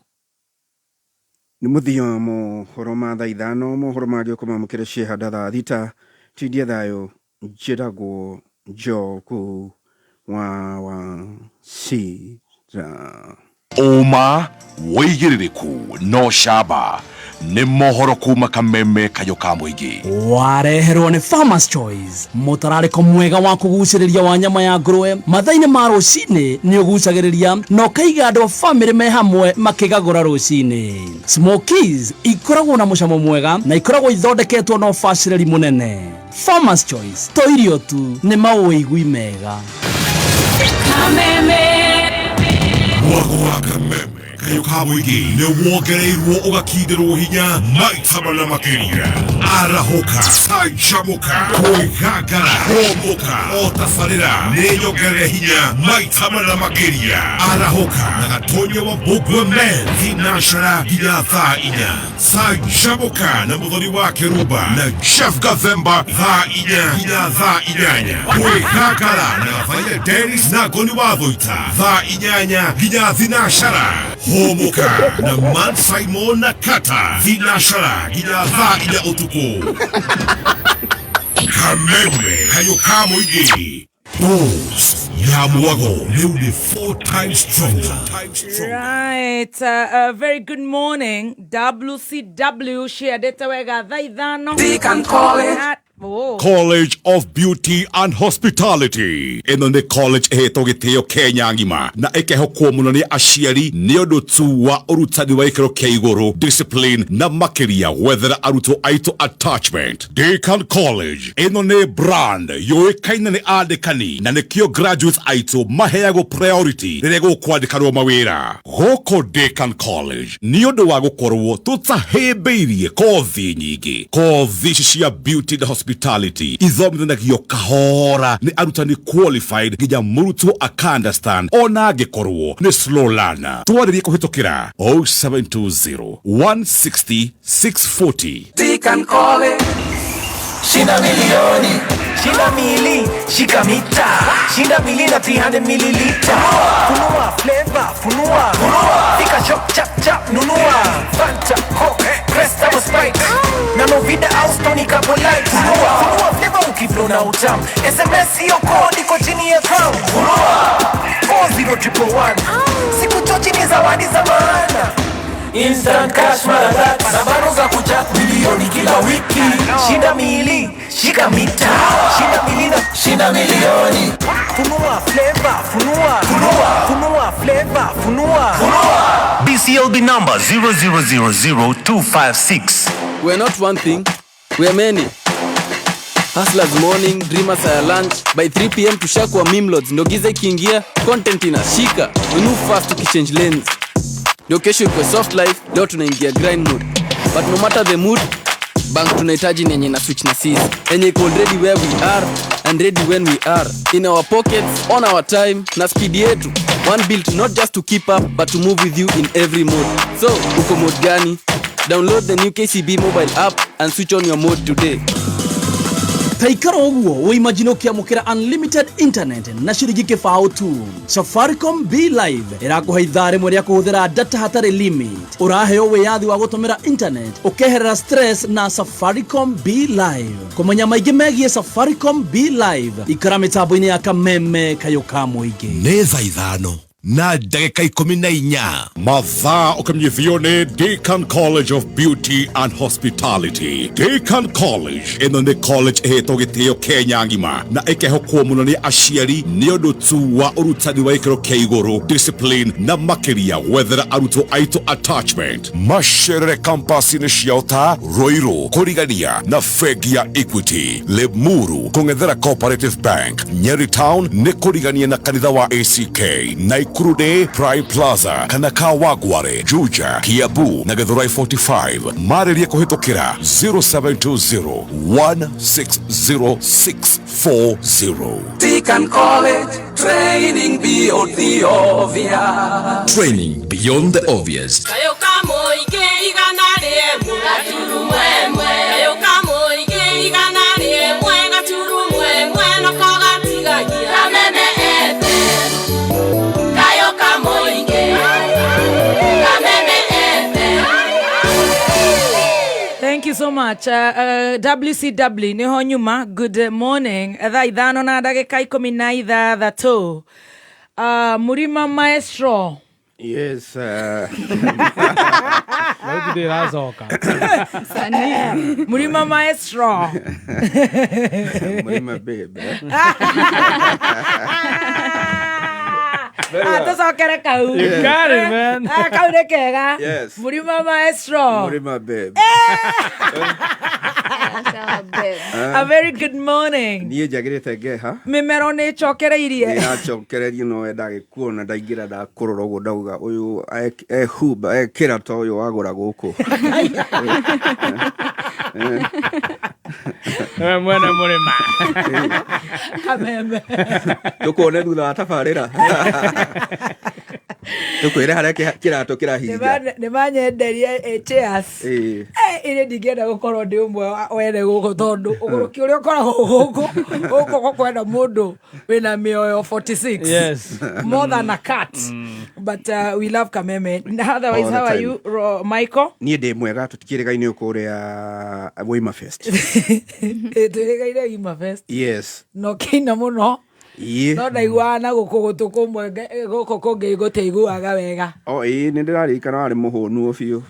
Nĩ mũthia mohoro ma thaa ithano, mohoro mangĩ ũkũmamũkĩra ciehanda thaa thita. Tindia thayũ, njĩtagwo Njoku wa Wachira. Ũma wĩigĩrĩrĩku no camba nĩ mohoro kuma kameme kayũ ka mũingĩ. Wareherwo nĩ Farmers Choice, mũtararĩko mwega wa kũgucĩrĩria wa nyama ya ngũrwe mathaa-inĩ ma rũcinĩ nĩ ũgucagĩrĩria na ũkaiga andũ a bamĩrĩ me hamwe makĩgagũra rũcinĩ. Smokies ikoragwo na mũcamo mwega na ikoragwo ithondeketwo na ũbacĩrĩri mũnene. Farmers Choice to irio tu, nĩ maũigui mega. Mwago wa kameme kayũ ka mũingĩ nĩ wongereirwo ũgakindĩrwo hinya maita mana makĩria. Arahũka, canjamũka, kwĩgangara, kũmũka, o tabarĩra nĩ nyongerere hinya maita mana makĩria. Arahũka na gatonya wa Mbũngwe Men thinacara nginya thaa inya. Canjamũka na mũthoni wa Kĩrumba na Jeff Gathemba thaa inya nginya thaa inyanya. Kwĩgangara na Gabaia Dennis na Ngoni wa Thũita thaa inyanya nginya thinacara. Hũmũka na Man Simon na Kata thinacara nginya thaa inya ũtukũ. Kameme kayũ ka mũingĩ. Dose ya mwago rĩu nĩ 4 times stronger. Right, very good morning. WCW ciendete wega thaa ithano. Deacon College. Oh. College of Beauty and Hospitality ĩno nĩ college ĩhetwo gĩtĩo Kenya ng'ima na ĩkehokwo mũno nĩ aciari nĩ ũndũ tu wa ũrutani wa gĩkĩro kĩa igũrũ, discipline na makĩria gwethera arutwo aitũ attachment. Deakin College ĩno nĩ brand yũĩkaine nĩ andĩkani na nĩkĩo graduates aitũ maheagwo priority rĩrĩa gũkwandĩkanwo mawĩra. Gũkũ Deakin College nĩ ũndũ wa gũkorwo tũtahĩmbĩirie kothi nyingĩ. Kothi ici cia beauty and hospitality ithomithanagio kahora nĩ arutani qualified nginya mũrutwo aka understand ona angĩkorwo nĩ slow learner. Twarĩrie kũhĩtũkĩra 0720 160 640. Deacon College. Shinda milioni, shinda mili, shika mita, shinda mili na 300 mililita. Funua flavor, funua, fika shop chap chap nunua. Fanta, Coke, Crest au Sprite, na Novida au Stony Couple Light. Funua, funua flavor ukiflow na utam. SMS hiyo code iko chini ya crown. Funua 40111. Siku chochi ni zawadi za maana. Instant cash mara tatu na bado za kucha milioni kila wiki. Shinda mili, shika mita, shinda mili na shinda milioni. Funua flavor, funua, funua, funua flavor, funua, funua. BCLB number 0000256. We are not one thing, we are many. Hustlers morning, dreamers are lunch. By 3 p.m. tushakuwa meme lords. Ndo giza ikiingia, content inashika. We move fast tukichange lanes. Ndio kesho ikuwe soft life, leo tunaingia grind mode. But no matter the mood, bank tunahitaji ni yenye na switch na sisi. Yenye iko already where we are and ready when we are. In our pockets, on our time, na speed yetu. One built not just to keep up, but to move with you in every mode. So, uko mode gani? Download the new KCB mobile app and switch on your mode today. Taikara ũguo wĩimagine ũkĩamũkĩra unlimited internet na ciringi kĩbaũ tu. Safaricom Be Live ĩrakũhe ithaa rĩmwe rĩa kũhũthĩra data hatarĩ limit. Ũraheo wĩyathi wa gũtũmĩra internet ũkeherera stress na Safaricom Be Live. Kũmenya maingĩ megiĩ Safaricom Be Live, ikara mĩtambo-inĩ ya kameme kayũ ka mũingĩ. Nĩ thaa ithano. Na ndagĩka 14. Mathaa ũkĩmenyithio nĩ Deacon College of Beauty and Hospitality. Deacon College ĩno nĩ college ĩhetwo gĩtĩo Kenya ng'ima na ĩkehokwo mũno nĩ aciari nĩ ũndũ tu wa ũrutani wa gĩkĩro kĩa igũrũ, discipline na makĩria gwethera arutwo aitũ attachment. Macerere campus-inĩ ciao ta Ruiru kũrigania na bengi ya Equity, Limuru kũng'ethera Cooperative Bank, Nyeri Town nĩ kũrigania na kanitha wa ACK, Naikuru nĩ Prime Plaza kana Kawangware, Juja, Kiambu na Githurai 45. Marĩrie kũhĩtũkĩra 0720 160640. Deacon College, training beyond the obvious. Training beyond the obvious. Kayo kamũingĩ 100 gaturumo ĩmwe. Kayo kamũingĩ 101 gaturumo ĩmwe nako gatigagia Kameme FM. Kayo kamũingĩ Kameme FM. Thank you so much. WCW niho nyuma. Good morning. Thaa 5 na ndagĩka 16. Murima Maestro. Yes. Thauti ndĩracoka. Murima Maestro. Murima babe. Ah, tũcokere kau. You got it, man. Ah, kau nĩ kega. Yes. Murima Maestro. Murima babe. A very good morning. Niĩ njagĩrĩte ngeha. Mĩmero nĩ ĩcokereirie. Nĩracokererio no ndagĩkuona ndaingĩra ndakũrora ũguo ndauga ũyũ ehumba ekĩra ta ũyũ wagũra gũkũ. Wewe mwene mũrĩma. Kameme. Tũkuone thutha wa tabarĩra. Tũkwĩre harĩa kĩratũ kĩrahinga. Nĩ manyenderie chairs. Ĩĩ. Ĩrĩ ndingĩenda gũkorwo ndĩ ũmwe wa wene gũkũ tondũ ũgũrũki ũrĩa ũkoragwo gũkũ gũkũ gũkwenda mũndũ wĩna mĩoyo 46. Yes. More than a cat. But we love Kameme. Otherwise, All the how are time. you, Michael? Niĩ ndĩ mwega tũtikĩrĩgaine kũrĩa Wima Fest. Twĩrĩgaire Wima Fest. Yes. No kĩina mũno. Ĩĩ. No ndaiguaga na gũkũ gũtũ kũmwe gũkũ kũngĩ gũtiaiguaga wega. O ĩĩ nĩ ndĩraririkana warĩ mũhũnu o biũ.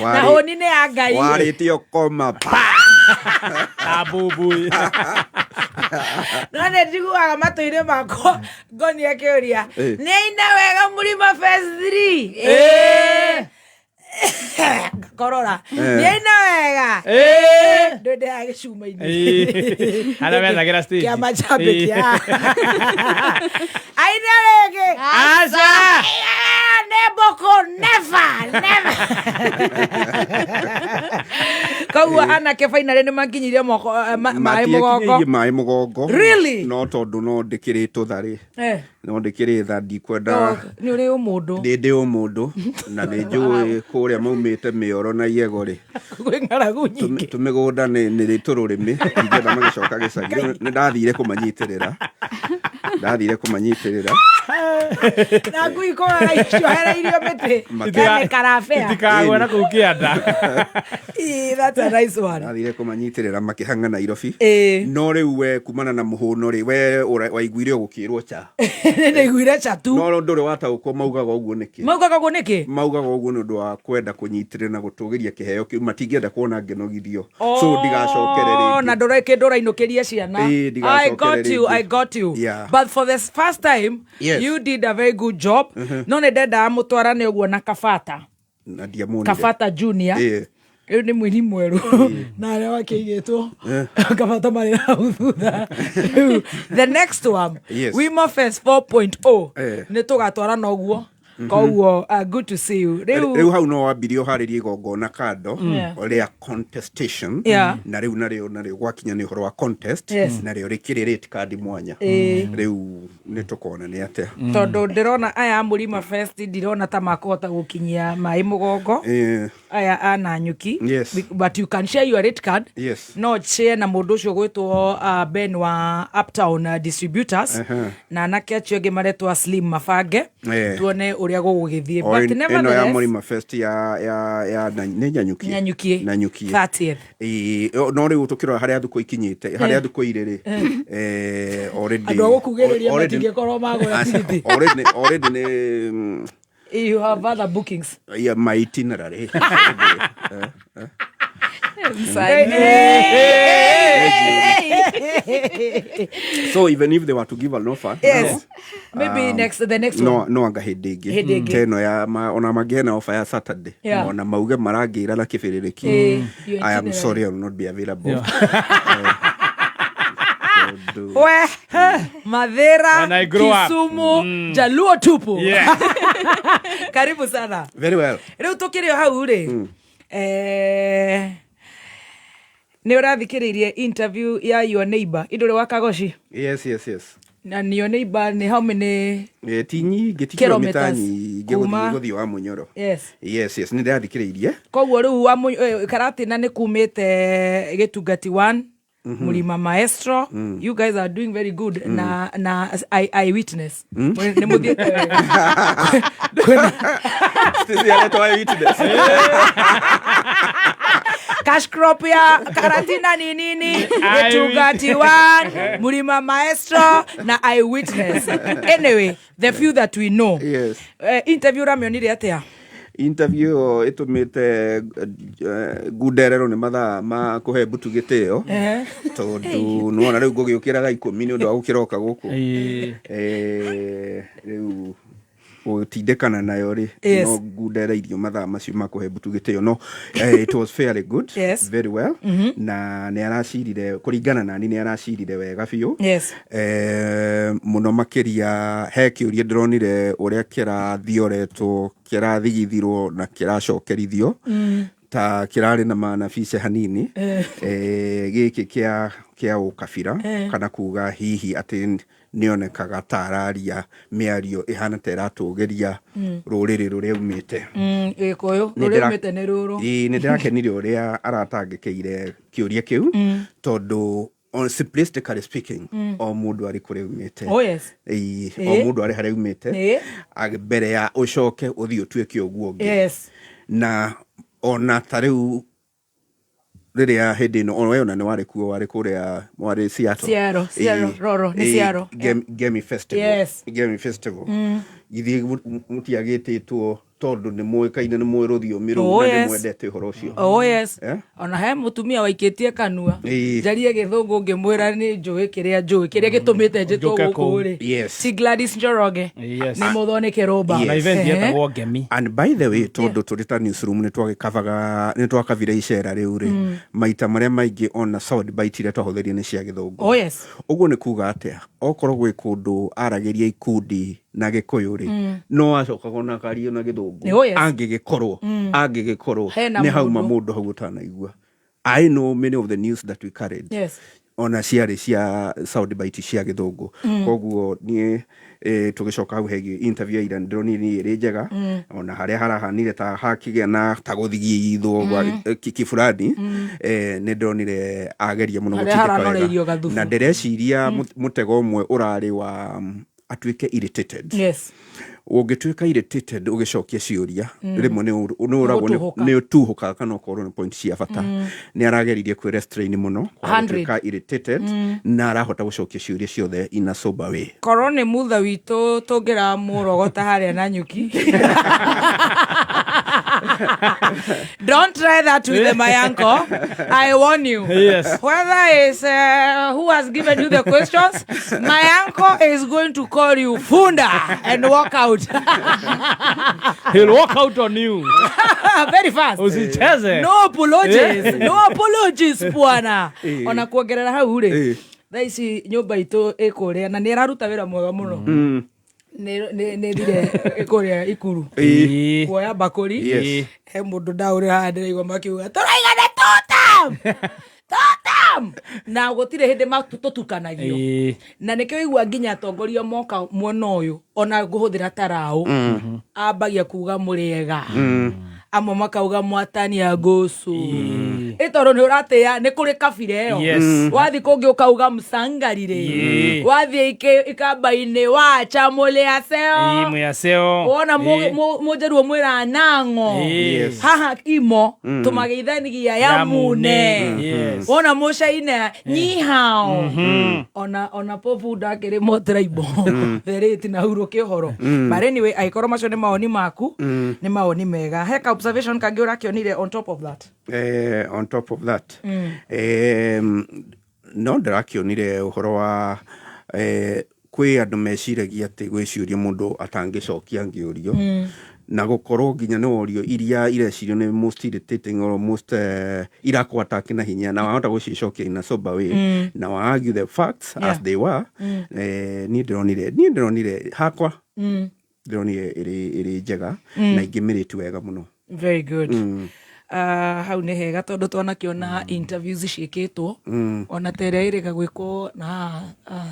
Na hũni nĩ ya Ngai. Warĩte ũkoma pa. Abubui. No nĩ njiguaga matũ-inĩ makwa ngoni akĩũria Ĩ. nĩ aina wega Mũrima Fest 3. Ĩ. Ngakorora. Eh. Nĩ aina wega. Ĩ. Ndĩ ndĩraga gĩcuma-inĩ. Ĩ. Harĩa methagĩra stage. Kĩama cha Ĩ. mbĩki. Aina rĩngĩ. Aca. Nĩ mbũkũ never never. Koguo anake finally nĩ makinyirie moko maĩ mũgongo. Matiakinyĩirie maĩ mũgongo. Really? No tondũ no ndĩkĩrĩ tũtha rĩ. Eh. No ndĩkĩrĩ tha ndikwenda. No, nĩ ũrĩ ũmũndũ. Ndĩ ũmũndũ na nĩ njũĩ kũrĩa maumĩte mĩoro na iego rĩ. Kwĩ ng'aragu nyingĩ. Tũmĩgũnda nĩ tũrũrĩmĩ ingĩenda magĩcoka gĩcagi. Rĩu nĩ ndathire kũmanyitĩrĩra. Ndathire kũmanyitĩrĩra. Na ngui kũrora iciohereirio mĩtĩ. Ya mĩkarabea. Itikagwe na kũu kĩanda. Ĩ, that's a nice one. Ndathire kũmanyitĩrĩra makĩhang'a Nairobi. Ĩ. No rĩu we kumana na mũhũno rĩ we waiguire ũgũkĩrwo cha. Nĩ ndaiguire cha tu. No ndũrĩ wataũkwo maugaga ũguo nĩkĩ. Maugaga ũguo nĩkĩ? Maugaga ũguo nĩ ũndũ wa kwenda kũnyitĩrĩra na gũtũgĩria kĩheo kĩu matingĩenda kuona ngĩnogithio. So ndigacokere rĩngĩ. Na ndũra kĩndũ ũrainũkĩria ciana. Ĩ, I ndigacokere got you, rĩngĩ. I got you. Yeah. But for the first time, Yes. you did a very good job. No nĩ ndendaga mũtwarane ũguo na Kabata. Na ndiamuonire. Kabata Junior. Ĩ. Rĩu nĩ mũini mwerũ na arĩa wakĩigĩtwo Kabata marĩ na hau thutha. Rĩu, the next one, Yes. Wima Fest 4.0 Eh. nĩ tũgatwarana ũguo. Koguo good to see you. Rĩu Rĩu hau no wambirie ũharĩrie igongona kando Yeah. rĩa contestation Yeah. na rĩu narĩo gwakinya nĩ ũhoro wa contest Yes. narĩo rĩkĩrĩ rate card mwanya. Ĩ. Rĩu nĩ tũkona nĩ atĩa. Tondũ ndĩrona aya a Mũrima Fest ndirona ta makũhota gũkinyia maĩ mũgongo. Ĩ. Aya a Nanyuki. Yes. But you can share your rate card. Yes. No share na mũndũ ũcio ũgwĩtwo Ben wa Uptown Distributors. Uh-huh. Na anake acio angĩ maretwo Slim Mabange. Eh. Tuone ũrĩa ũrĩa gũgũgĩthiĩ. O But ĩno ya nevertheless, Mũrima Fest ya nĩ Nyanyukie. Nyanyukie. Nanyukie. 30th. Ĩĩ, no rĩu tũkĩrora harĩa thukũ ikinyĩte, harĩa thukũ irĩ rĩ, already Andũ a gũkugĩrĩria matingĩkorwo magũra Aca, tigiti. already nĩ You have other bookings. yeah, my itinerary. So even if they were to give an offer Yes. Maybe the next no one. no anga hĩndĩ ĩngĩ Hĩndĩ ĩngĩ. ta ĩno ya ona mangĩheana offer ya Saturday, Yeah. ona mauge marangĩra na kĩbĩrĩrĩki, Your I am itinerary. sorry, I will not be available. Tondũ- We, Mathera, When I grow up. Kisumu, Jaluo tupu. Yeah. Karibu sana. Very well. Rĩu tũkĩrĩ o hau rĩ, nĩ ũrathikĩrĩirie interview ya your neighbor indũrĩ wa Kagoci? Yes. Na your neighbor nĩ how many Ti nyingĩ, ti kilomita kilometers nyingĩ kuma- gũthiĩ wa Mũnyoro. Yes. Yes, nĩ ndĩrathikĩrĩirie. Koguo rĩu wa Karatina nĩ kumĩte Gĩtungati 1, Mlima Maestro. You guys are doing very good. Na I witness nĩ mũthiĩte wega. Stacy aretwo eyewitness. Cash crop ya Karatina ni nini? Gĩtungati 1, Mlima Maestro na eyewitness. Anyway, the few that we know. Yes. Interview ũramĩonire atĩa? Interview ĩyo ĩtũmĩte ngundererwo nĩ mathaa ma kũhe mbutu gĩtĩo, tondũ nĩwona rĩu ngũgĩũkĩra thaa 10 nĩ ũndũ wa gũkĩroka gũkũ. Rĩu gũtindĩkana nayo rĩ, Yes. no ngundereirio mathaa macio ma kũhe mbutu gĩtĩo, no it was fairly good. Yes. Very well. Na nĩ aracirire, kũringana nani nĩ aracirire wega biũ. Yes. Mũno makĩria he kĩũria ndĩronire ũrĩa kĩrathioretwo, kĩrathigithirwo na kĩracokerithio, ta kĩrarĩ na manabice hanini. Gĩkĩ kĩa ũkabira, kana kuga hihi atĩ nĩonekaga ta araria mĩario ĩhana ta ĩratũgĩria rũrĩrĩ rũrĩa umĩte. Gĩkũyũ Nĩ rũrĩa umĩte nĩ rũrũ. Ĩĩ, nĩ ndĩrakenire ũrĩa aratangĩkĩire kĩũria kĩu, tondũ on simplistically speaking, o mũndũ arĩ kũrĩa umĩte. Oh, yes. Ĩĩ, o mũndũ arĩ harĩa umĩte. Mbere ya ũcoke ũthiĩ ũtuĩke ũguo ũngĩ. Yes. Na ona ta rĩu rĩrĩa hĩndĩ ĩno we ona nĩ warĩ kuo, warĩ kũrĩa, warĩ Seattle. Seattle, Seattle, Ĩĩ, Roro, nĩ ĩĩ, Seattle. Gemi Festival. Yes. Gemi Festival. Githĩ mũtiagĩtĩtwo tondũ nĩ mũĩkaine, nĩ mũĩ rũthiomi rũu, Oh, na nĩ yes. mwendete ũhoro ũcio. Oh, yes. Eh? Ona he mũtumia waikĩtie kanua njarie gĩthũngũ ngĩmwĩra nĩ njũĩ kĩrĩa njũĩ kĩrĩa gĩtũmĩte njĩtwo Njũke gũkũ kũu. rĩ. Yes. Ti Gladys Njoroge? Yes. Nĩ mũthoni kĩrũmba. Na event Ehe. yetagwo Ngemi. And by the way, tondũ tũrĩ ta newsroom nĩ twagĩkavaga, nĩ twakavire icera rĩu rĩ, maita marĩa maingĩ ona sound bite iria twahũthĩrire nĩ cia gĩthũngũ. Oh, yes. Ũguo nĩ kuga atĩa, okorwo gwĩ kũndũ aragĩria ikundi na gĩkũyũ rĩ, no acokaga ona akaria na gĩthũngũ. Oh, yes. Angĩgĩkorwo Hena nĩ hauma mũndũ. mũndũ hau ũtanaigua. I know many of the news that we carried, Yes. ona ciarĩ cia sound bite cia gĩthũngũ. Koguo niĩ, tũgĩcoka hau hegiĩ interview ya ira, ndĩronire niĩ ĩrĩ njega, ona harĩa harahanire ta hakĩgĩa na ta gũthigithwo gwa kifurani, nĩ ndĩronire ageria mũno Harĩa gũtindĩka haranoreirio wega. gathubu. Na ndĩreciria mũtego ũmwe ũrarĩ wa atuĩke irritated. Yes. Ũngĩtuĩka irritated ũgĩcokia ciũria, rĩmwe nĩ ũragwo Nĩ ũgũtuhũka. nĩ ũtuhũkaga kana ũkorwo nĩ point cia bata. Nĩ arageririe kwĩ restrain mũno kwaga 100. gũtuĩka irritated, na arahota gũcokia ciũria ciothe in a sober way. Korwo nĩ mutha witũ tũngĩramũrogota harĩa na nyuki. Don't try that with the mayanko. I warn you. Yes. Whether it's who has given you the questions, my uncle is going to call you funda and walk out. He'll walk out on you. Very fast. Usicheze. No apologies. No apologies bwana. Ona kuongerera hau rĩ, thaa ici nyũmba itũ ĩkũrĩa na nĩ ĩraruta wĩra mwega mũno. Nĩ thire ĩkũrĩa Ikuru kuoya mbakũri. Yes. He mũndũ ndaũrĩ haha ndĩraigua makiuga tũraigana tutam tutam, na gũtirĩ hĩndĩ tũtukanagio, na nĩkĩo igua nginya atongoria moka mwena ũyũ ona ngũhũthĩra taraũ ambagia kuga mũrĩega. Amwe makauga mwatania gosu ä tondå nä å ratä nä kå rä kabira ä yo. Yes. Mm. Wathiä kå ngä å kauga mcangarire. Ĩĩ. Wathiä ikamba-inä wacha må rä aceo. Ĩĩ, mwĩaceo. Wona Ĩĩ. må njaruo mwä ra nango. Ĩĩ. Yes. Haha imo Mm. tå mageithanagia ya Ya mune. mune. Yes. Wona må caina nyihao. Mhm. Ona popu ndakä rä mo traibo therä na hurå kä horo. Mm. But anyway, angĩkorwo macio nĩ mawoni maku, Mm. nĩ mawoni mega. He ka observation kangĩ ũrakĩonire on top of that? On top of that, Mm. no ndĩrakĩonire ũhoro wa kwĩ andũ meciragia atĩ gwĩ ciũria mũndũ atangĩcokia angĩũrio. Na gũkorwo nginya nĩ worio iria irecirio nĩ most irritating or most irakũ na hinya na wahota gũcicokia in a sober way, na wa argue the facts as they were. Niĩ ndĩronire hakwa, ndĩronire ĩrĩ njega na ingĩmĩrĩtu wega mũno. Very good. Hau nĩ hega tondũ twanakiona interviews ciĩkĩtwo, ona ta ĩrĩa ĩrĩga gwĩkwo na haha,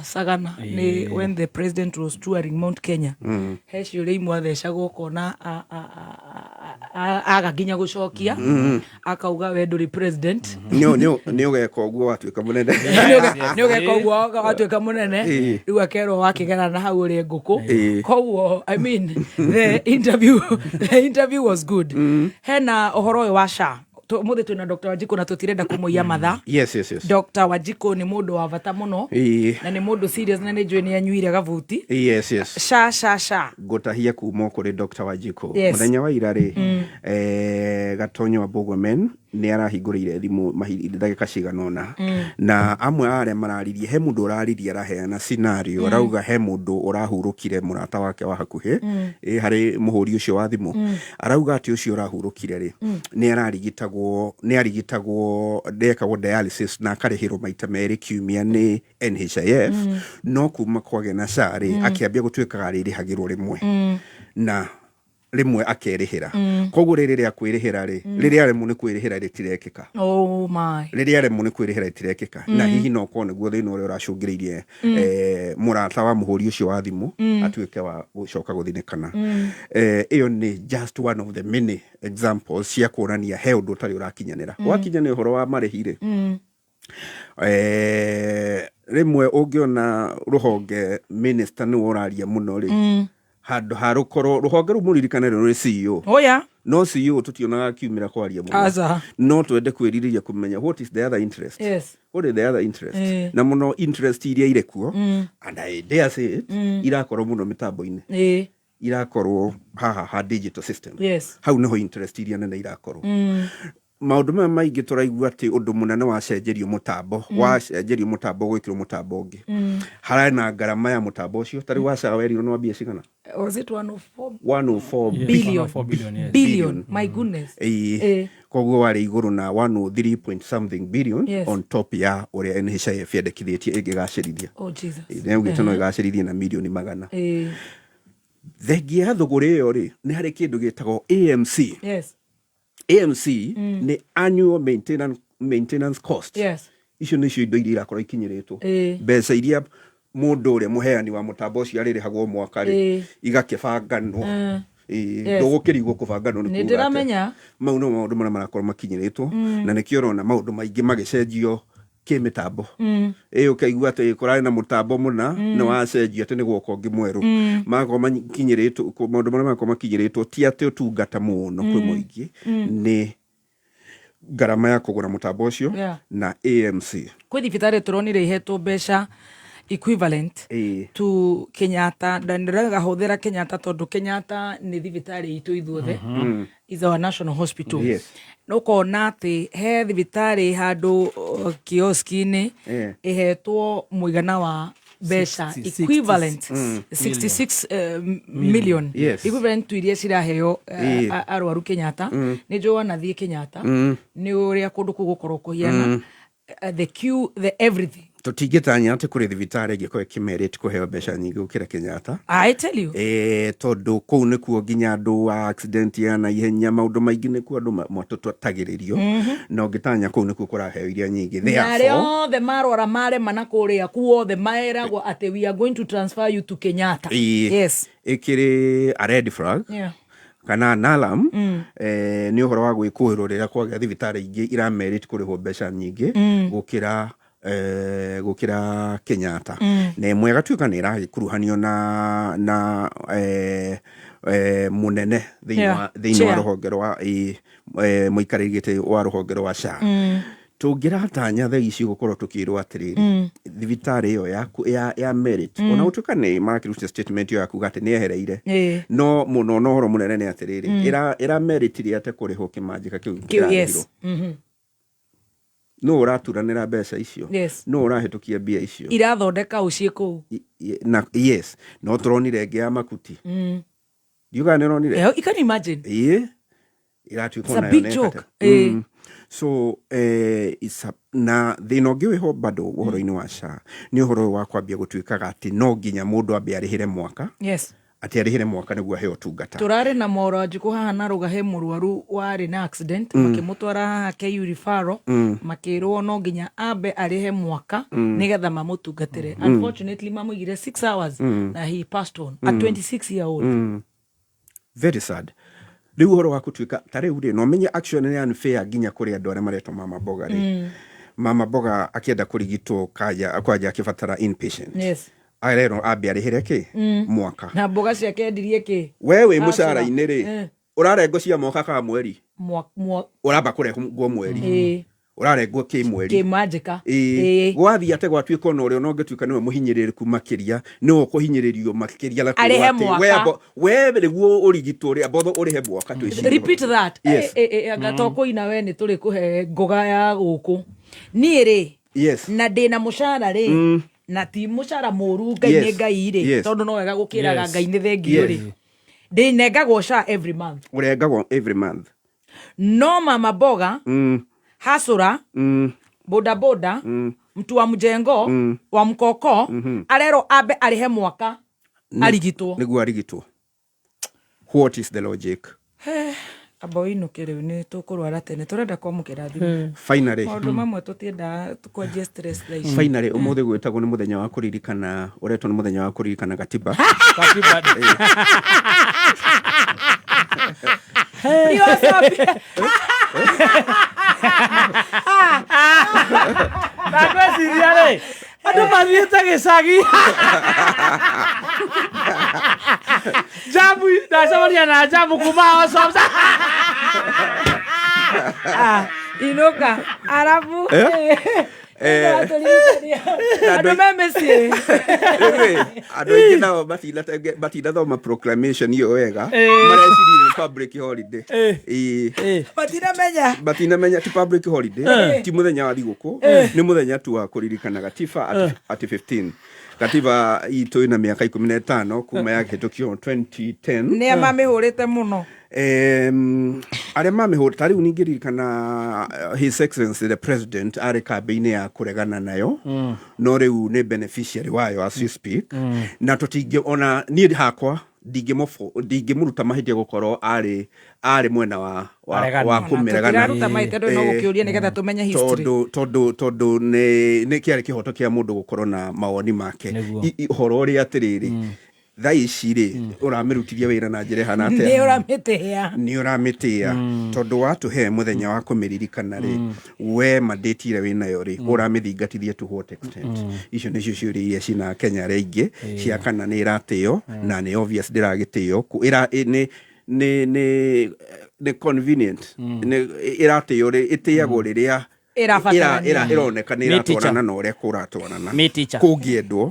Sagana nĩ when the president was touring Mount Kenya. He ciũria imwe athecagwo ũkona aga nginya gũcokia, akauga we ndũrĩ president. Nĩ ũgeka ũguo watuĩka mũnene. Nĩ ũgeka ũguo watuĩka mũnene. Rĩu akerwo wakĩgera na hau ũrĩe ngũkũ. Koguo I mean, the interview was good. Hena ũhoro ũyũ wa SHA. Ũmũthĩ twĩna Dr. Wanjikũ na tũtirenda kũmũiya mathaa. Yes. Dr. Wanjikũ nĩ mũndũ wa bata mũno na nĩ mũndũ serious na nĩ njũĩ nĩ anyuire gabuti. Yes. SHA, SHA, SHA. Ngũtahia kuma kũrĩ Dr. Wanjikũ. Mũthenya wa ira rĩ, Gatonyo wa Bũgwemen nĩ arahingũrĩire thimũ ndagĩka cigana ũna, na amwe a arĩa mararirie, he mũndũ ũraririe araheana scenario, arauga he mũndũ ũrahurũkire mũrata wake wa hakuhĩ. Harĩ mũhũri ũcio wa thimũ, arauga atĩ ũcio ũrahurũkire rĩ, nĩ arigitagwo ndekagwo dialysis na akarĩhĩrwo maita merĩ kiumia nĩ NHIF. No kuma kwagĩa na SHA rĩ, akĩambia gũtuĩkaga arĩrĩhagĩrwo rĩmwe, na rĩmwe akerĩhĩra. Koguo rĩrĩ rĩa kwĩrĩhĩra rĩ, rĩrĩa aremwo nĩ kwĩrĩhĩra rĩtirekĩka. Oh my. Rĩrĩa aremwo nĩ kwĩrĩhĩra rĩtirekĩka. Na hihi no korwo nĩguo thĩna ũrĩa ũracũngĩrĩirie mũrata wa mũhũri ũcio wa thimũ atuĩke wa gũcoka gũthinĩkana. Ĩyo nĩ just one of the many examples cia kuonania he ũndũ ũtarĩ ũrakinyanĩra. Wakinya nĩ ũhoro wa marĩhi rĩ, rĩmwe ũngĩona rũhonge minister nĩwe ũraria mũno rĩ, handũ ha rũkorwo rũhonge rũu mũririkane rũrĩ CEO. Oh yeah. No CEO tũtionaga akiumĩra kwaria mũno. Aca. No twende kwĩrirĩria kũmenya what is the other interest. What is the other interest? Na mũno interest iria irĩ kuo, and I dare say it, irakorwo mũno mĩtambo-inĩ, irakorwo haha ha digital system. Hau nĩho interest iria nene irakorwo. Maũndũ maya maingĩ tũraigua atĩ ũndũ mũnene wacenjerio mũtambo, wacenjerio mũtambo gwĩkĩrwo mũtambo ũngĩ, harĩ ngarama ya mũtambo ũcio. Tarĩu wacaga werirwo nĩ wambia cigana? Was it 104 104. Billion. 104 billion, yes. Billion. My goodness. Ĩĩ. Koguo warĩ igũrũ na 103 point something billion, on top ya ũrĩa NHIF yendekithĩtie ĩngĩgacĩrithia. Oh Jesus. Nĩaugĩte no ĩgacĩrithie na mirioni 100. Thengia ya thũgũrĩ ĩyo rĩ, nĩ harĩ kĩndũ gĩtagwo AMC. AMC nĩ annual maintenance cost. Icio nĩcio indo iria irakorwo ikinyĩrĩtwo, mbeca iria mũndũ ũrĩa mũheani wa mũtambo ũcio arĩrĩhagwo mwaka rĩ, igakĩbanganwo. Ndũgũkĩrigwo kũbanganwo nĩ Nĩ kuuga atĩa. ndĩramenya. Mau no maũndũ marĩa marakorwo makinyĩrĩtwo, na nĩkĩo ũrona maũndũ maingĩ magĩcenjio kĩmĩtambo. Ĩ ũkaigua atĩ kũrarĩ na mũtambo mũna, nĩ wacenjio atĩ nĩ gwoka ũngĩ mwerũ. Magakorwo makinyĩrĩtwo maũndũ marĩa marakorwo makinyĩrĩtwo ti atĩ ũtungata mũno kwĩ mũingĩ, nĩ ngarama ya kũgũra mũtambo ũcio na AMC. Kwĩ thibitarĩ tũronire ihetwo mbeca equivalent to Kenyatta, na ndĩragahũthĩra Kenyatta tondũ Kenyatta nĩ thibitarĩ itũ ithuothe, is our national hospital. Na ũkona atĩ he thibitarĩ handũ kioski-inĩ ĩhetwo mũigana wa mbeca 66 equivalent 66 million, equivalent to iria ciraheo arwaru Kenyatta. Nĩ njũĩ wanathiĩ Kenyatta, nĩ ũrĩa kũndũ kũu gũkorwo kũhiana, the queue, the everything. Tũtingĩtanya atĩ kũrĩ thibitarĩ ĩngĩkorwo ĩkĩmerĩte kũheo mbeca nyingĩ gũkĩra Kenyatta. I tell you. Tondũ kũu nĩkuo nginya andũ a accident ya naihenya, maũndũ maingĩ nĩkuo andũ matũtagĩrĩrio, na ũngĩtanya kũu nĩkuo kũraheo iria nyingĩ. Na arĩa Therefore, othe marwara marema na kũrĩa kuothe maeragwo atĩ we are going to transfer you to Kenyatta. Yes. Ĩkĩrĩ a red flag. Kana nalam. Nĩ ũhoro wa gwĩkũĩrwo rĩrĩa kwagĩa thibitarĩ ingĩ iramerit kũrĩhwo mbeca nyingĩ gũkĩra Kenyatta. Na ĩmwe ĩgatuĩka nĩ ĩragĩkuruhanio na mũnene thĩinĩ wa thĩinĩ wa Chair. Rũhonge rwa mũikarĩri gĩtĩ wa rũhonge rwa SHA. Tũngĩratanya thaa ici gũkorwo tũkĩrwo atĩrĩrĩ, thibitarĩ ĩyo ya Merit, ona gũtuĩka nĩ marakĩrutire statement ĩyo ya kuga atĩ nĩ ehereire, no mũno na ũhoro mũnene nĩ atĩrĩrĩ, ĩra Merit ate kũrĩhwo kĩmanjĩka kĩu Kĩu, kĩrarĩhirwo. Nũ ũraturanĩra mbeca icio? Nũ ũrahĩtũkia mbia icio? Irathondeka ũciĩ kũu. Na yes, no tũronire ĩngĩ ya makuti. Ndiugaga nĩ ũronire. You can imagine. Ĩĩ, ĩratuĩka It's a onayo big nĩ joke. ĩkate. So na thĩna ũngĩ wĩho bado ũhoro-inĩ wa SHA nĩ ũhoro ũyũ wa kwambia gũtuĩkaga atĩ no nginya mũndũ ambe arĩhĩre mwaka, atĩ arĩhĩre mwaka nĩguo aheo ũtungata. Tũrarĩ na moranjikũ haha na rũga he mũrwaru warĩ na accident, makĩmũtwara haha KU referral, makĩrwo no nginya ambe arĩhe mwaka nĩgetha mamũtungatĩre. Unfortunately mamũigire 6 hours na he passed on at 26 year old. Very sad. Rĩu ũhoro wa gũtuĩka ta rĩu rĩ, no menye action nĩ unfair nginya kũrĩ andũ arĩa maretwo mama mboga rĩ. Mama mboga akĩenda kũrigitwo kanja kwanja akĩbatara inpatient, arerwo ambe arĩhĩre kĩ? Mwaka. Na mboga ciake endirie kĩ? We wĩ Acũra. mũcara-inĩ rĩ, ũrarengwo cia mwaka ka mweri? Ũramba kũrengwo mweri. Ũrarengwo kĩ mweri? Kĩmanjĩka. Ĩĩ. Gwathiĩ atĩ gwatuĩka ona ũrĩa ona ũngĩtuĩka nĩwe mũhinyĩrĩrĩku makĩria, nĩwe ũkũhinyĩrĩrio makĩria na kwĩrwo Arĩhe atĩ mwaka. we nĩguo ũrigitwo rĩ, amba ũrĩhe mwaka twĩcirie. Repeat that. Yes. Anga to kũina we nĩ tũrĩ kũhe ngoga ya gũkũ niĩ rĩ, na ndĩna mũcara rĩ, na ti mũcara mũru, Ngai nĩ Ngai rĩ, tondũ no wega gũkĩraga Ngai nĩ thengio rĩ, ndĩnengagwo SHA every month. Ũrengagwo every month. No mama mboga, hasura, boda boda, mtu wa mjengo, wa mkoko, arerwo ambe arĩhe mwaka arigitwo. Nĩguo arigitwo. What is the logic? Amba ũinũke rĩu, nĩ tũkũrwara tene, tũrenda kwamũkĩra thimũ. Finally. Maũndũ mamwe tũtiendaga kwanjia stress thaa ici. Finally, ũmũthĩ gwĩtagwo nĩ mũthenya wa kũririkana, ũretwo nĩ mũthenya wa kũririkana gatiba. Katiba. You are so Na ngwĩciria rĩ, andũ mathiĩte gĩcagi jamu, ndacemania na jamu kuma Awesome. Ah, inũka arabu. Eh? Andũ me mĩciĩ. Rĩu rĩ, andũ aingĩ nao matinathoma proclamation ĩyo wega. Mareciria nĩ public holiday. Ĩĩ. Matinamenya. Matinamenya ti public holiday. Ti mũthenya wa thigũkũ. Nĩ mũthenya tu wa kũririkana gatiba at 15 gatiba itũ ĩna mĩaka 15 kuma yakĩhĩtũkio 2010. Nĩ a mamĩhũrĩte mũno? Arĩa mamĩhũrĩte ta rĩu ningĩririkana His Excellency the President arĩ kambĩ-inĩ ya kũregana nayo, no rĩu nĩ beneficiary wayo as we speak. Na tũtingĩ ona niĩ hakwa ndingĩmũruta mahĩtia gũkorwo arĩ mwena wa Aregani. wa kũmĩregana. Tũtiraruta mahĩtia, ndũrĩ no gũkĩũria nĩgetha tũmenye history. Tondũ nĩ kĩarĩ kĩhoto kĩa mũndũ gũkorwo na mawoni make. Nĩguo. Ũhoro ũrĩa atĩrĩrĩ, thaa ici rĩ, ũramĩrutithia wĩra na njĩra ĩhana Nĩ atĩa? ũramĩtĩĩa. Nĩ ũramĩtĩĩa, tondũ watũhe mũthenya wa kũmĩririkana rĩ, we mandate ĩrĩa wĩnayo rĩ, ũramĩthingatithia to what extent? Icio nĩcio ciũria iria cina Kenya arĩa aingĩ cia kana nĩ ĩratĩo, na nĩ obvious ndĩragĩtĩo. Nĩ convenient nĩ ĩratĩo rĩ, ĩtĩagwo rĩrĩa Ĩrabatarania. Ĩroneka nĩ Me teacher. ĩratwarana na ũrĩa kũratwarana Me teacher. kũngĩendwo,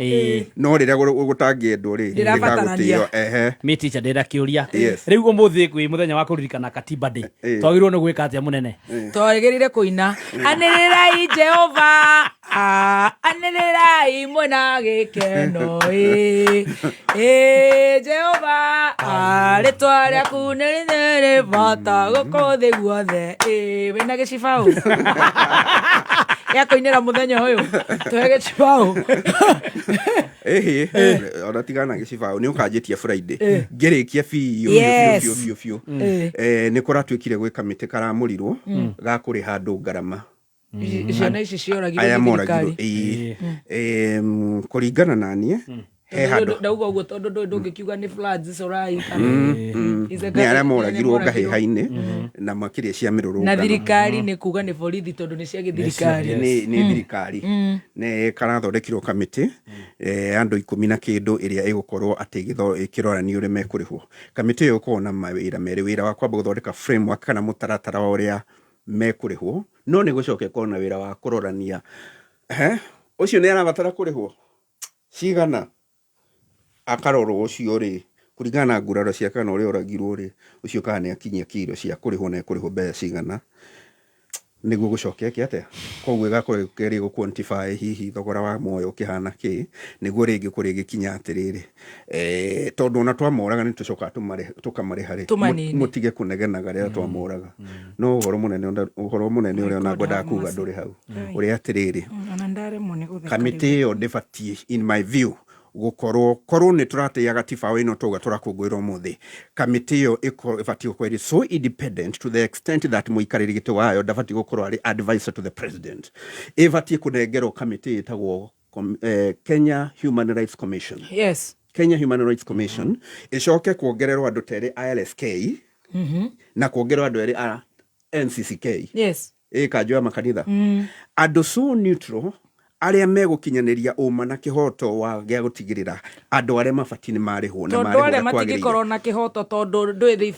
no rĩrĩa gũtangĩendwo rĩ, Ndĩrabatarania. ndĩgagũtĩo ehe. Me teacher, ndĩna kĩũria. Yes. Rĩu ũmũthĩ kwĩ mũthenya wa kũririkana katiba day, twagĩrĩirwo nĩ gwĩka atĩa, mũnene? Twagĩrĩire kũina anĩrĩrai Jehova. Ah, anĩrĩrai mwena gĩkeno ĩ ĩ Jehova. Ah, rĩtwa rĩaku nĩ rĩrĩ bata gũkũ thĩ guothe. Ĩ wĩna gĩcibaũ gĩa kũinĩra mũthenya ũyũ? Tũhe gĩcibaũ. Ĩhĩ, ona tigana gĩcibaũ, nĩ ũkanjĩtia Friday ngĩrĩkia biũ. Biũ biũ biũ biũ. Nĩ kũratuĩkire gwĩ kamĩtĩ karamũrirwo ga kũrĩha andũ ngarama. Ciana ici cioragirwo Aya nĩ moragirwo thirikari. Ĩĩ. Kũringana na niĩ He handũ. Ndauga ũguo tondũ ndũĩ ndũngĩkiuga nĩ floods Sorai kana Nĩ arĩa moragirwo ngahĩha-inĩ na makĩria cia mĩrũrũngano. Na thirikari nĩ kuga nĩ borithi tondũ nĩ cia gĩthirikari. Nĩ thirikari. Nĩ karathondekirwo kamĩtĩ andũ 10 na kĩndũ ĩrĩa ĩgũkorwo atĩ ĩkĩrora nĩ ũrĩa mekũrĩhwo. Kamĩtĩ ĩyo ĩkoragwo na mawĩra merĩ, wĩra wa kwamba gũthondeka framework kana mũtaratara wa ũrĩa mekũrĩhwo, no nĩ gũcoka ĩkorwo na wĩra wa kũrorania he ũcio nĩ arabatara kũrĩhwo cigana, akarorwo ũcio rĩ kũringana na nguraro ciake kana ũrĩa oragirwo rĩ, ũcio kana nĩ akinyia kiro cia kũrĩhwo na ekũrĩhwo mbeca cigana nĩguo gũcoke eke atĩa. Koguo ĩgakorwo ĩkĩgeria gũ quantify hihi thogora wa muoyo ũkĩhana kĩ, nĩguo rĩngĩ kũrĩ ĩgĩkinya atĩrĩrĩ, tondũ ona twamoraga nĩ tũcokaga tũkamarĩha rĩ, Tũmanine. Mũtige kũnegenaga rĩrĩa twamoraga. No ũhoro mũnene ũhoro mũnene ũrĩa ona ngwendaga kuga ndũrĩ hau, ũrĩa atĩrĩrĩ, Ona ndaremwo nĩ gũtheka. Kamĩtĩ ĩyo ndĩbatiĩ, in my view, gũkorwo korwo nĩ tũratĩĩa gatiba ĩno tauga tũrakũngũĩra ũmũthĩ, kamĩtĩ ĩyo ĩbatiĩ gũkorwo ĩrĩ so independent to the extent that mũikarĩri gĩtĩ wayo ndabatiĩ gũkorwo arĩ advisor to the president. Ĩbatiĩ kũnengerwo kamĩtĩ ĩtagwo Kenya Human Rights Commission. Kenya Human Rights Commission ĩcoke kuongererwo andũ ta erĩ a LSK na kuongererwo andũ erĩ a NCCK, ĩ kanjũ ya makanitha, andũ so neutral arĩa megũkinyanĩria ũma na kĩhoto wa gĩa gũtigĩrĩra andũ arĩa mabatiĩ nĩ marĩhwo na tondũ marĩhwo arĩa ũrĩa kwagĩrĩire. Matingĩkorwo na kĩhoto tondũ ndũĩ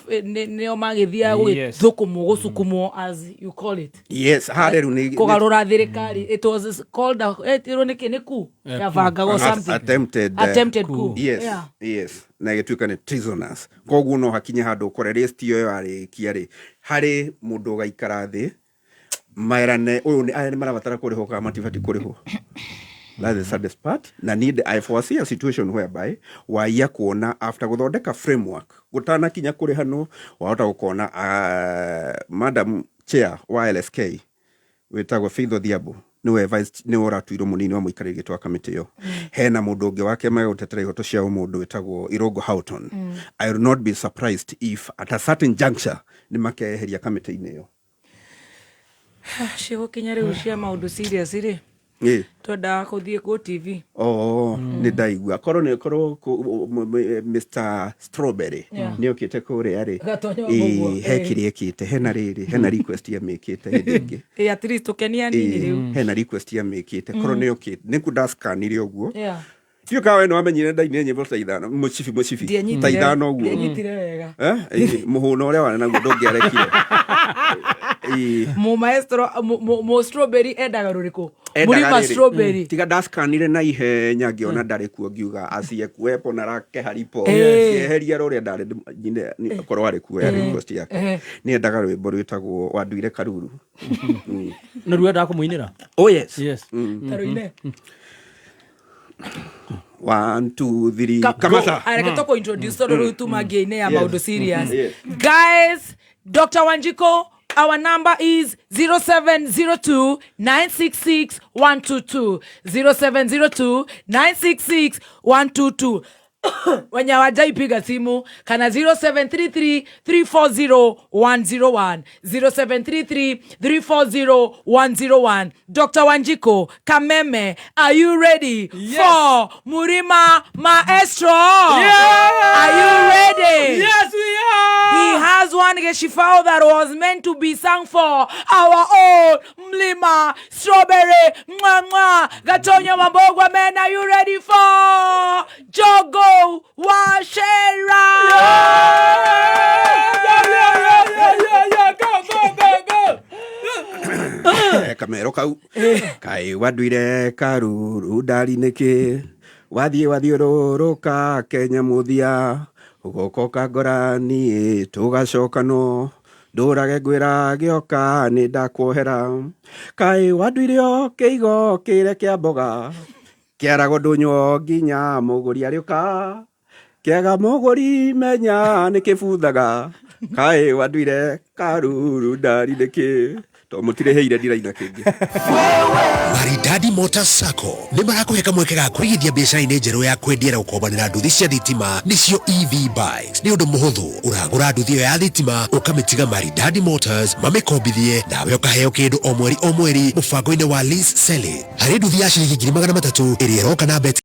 nĩo magĩthiaga gũgĩthũkũmwo, gũcukumwo, as you call it. Yes, harĩa rĩu nĩ kũgarũra thirikari. It was called a ĩtirwo nĩkĩ nĩ coup yabangagwo, something attempted, attempted coup. Yes. Yes, na ĩgĩtuĩka nĩ treasonous. Koguo no hakinye handũ ũkore list ĩyo yarĩkia rĩ, harĩ mũndũ ũgaikara thĩ merane ũyũ nĩ aya nĩ marabatara kũrĩhwo kana matibatiĩ kũrĩhwo. That's the saddest part. Na need I foresee a situation whereby waia kuona after gũthondeka framework gũtanakinya kũrĩhanwo, wahota gũkona madam chair wa LSK wĩtagwo Faith Odhiambo nĩwe vice, nĩwe ũratuirwo mũnini wa mũikarĩri gĩtĩ wa kamĩtĩ ĩyo. Hena mũndũ ũngĩ wa kĩama gĩa gũtetera ihoto cia ũmũndũ wĩtagwo Irũngũ Houghton. I will not be surprised if at a certain juncture nĩ makeheria kamĩtĩ-inĩ ĩyo. Cigũkinya rĩu cia maũndũ serious rĩ, twendaga kũthiĩ kũ TV. Oh, nĩ ndaigua korwo nĩ korwo Mr Strawberry nĩ okĩte kũrĩa rĩ. Gatonya Ĩ, ũguo. He kĩrĩa ekĩte, hena rĩrĩ, hena request amĩkĩte hĩndĩ ĩngĩ. Ĩ, at least tũkenia nini rĩu. Hena request amĩkĩte korwo nĩ okĩte nĩ ndascanire ũguo. Ndiũ kawe nĩ wamenyire ndainire nyĩmbo ta 5, mũcibi mũcibi ta 5 ũguo. Ndianyitire wega. Eh, ĩ, mũhũno ũrĩa warĩ naguo ndũngĩarekire. Ĩ. Mu maestro mu strawberry endaga rũrĩkũ? Endaga Mũrima rĩrĩ, strawberry. Tiga ndascanire na ihenya ngĩona ndarĩ kuo, ngiuga asiyekuwepo na rake haripo. Cieheria rũrĩa ndarĩ nyine korwo arĩ kuo ya request yake. Nĩ endaga rwĩmbo rwĩtagwo Wanduire Karuru. Na ruo endaga kũmũinĩra. Oh yes. Yes. Tarũine. One, two, three, kamata. Areke tũkũ introduce tondũ rĩu tuma ngia-inĩ ya maũndũ serious. Guys, Dr. Wanjiko, our number is 0702 966 122, 0702 966 122. Wenye hawajaipiga simu kana 0733 340 101, 0733 340 101. Dr. Wanjiko Kameme, are you ready for Murima Maestro? Are you ready? Yes, we are. He has one Geshifao that was meant to be sung for our own Mlima Strawberry. Mwah, mwah. Gatonyo Mambogwa, man, are you ready for Jogo Wachera? Yeah, go, go, go, go. Kamero kau kaĩ wanduire karuru ndari nĩkĩ wathiĩ wathiũrũrũka Kenya mũthia ũgoka ũkangora niĩ tũgacokanwo ndũrage ngwĩra gĩoka nĩ ndakuohera kaĩ wanduire o kĩigo kĩre kĩa mboga kĩaragwo ndũnywo nginya mũgũri arĩũka kĩaga mũgũri menya nĩ kĩbuthaga kaĩ wanduire karuru ndari nĩkĩ to mũtirĩhĩire ndiraina kĩngĩ. Maridadi Motors Sacco nĩ marakũhe kamweke ga kũigithia biacara-inĩ njerũ ya kwendia na gũkombanĩra nduthi cia thitima, nĩcio EV bikes. Nĩ ũndũ mũhũthũ, ũragũra nduthi ĩyo ya thitima ũkamĩtiga Maridadi Motors mamĩkombithie, nawe ũkaheo kĩndũ o mweri o mweri mũbango-inĩ wa lease selling harĩ nduthi ya ciringi 300,000 ĩrĩa ĩroka na beti.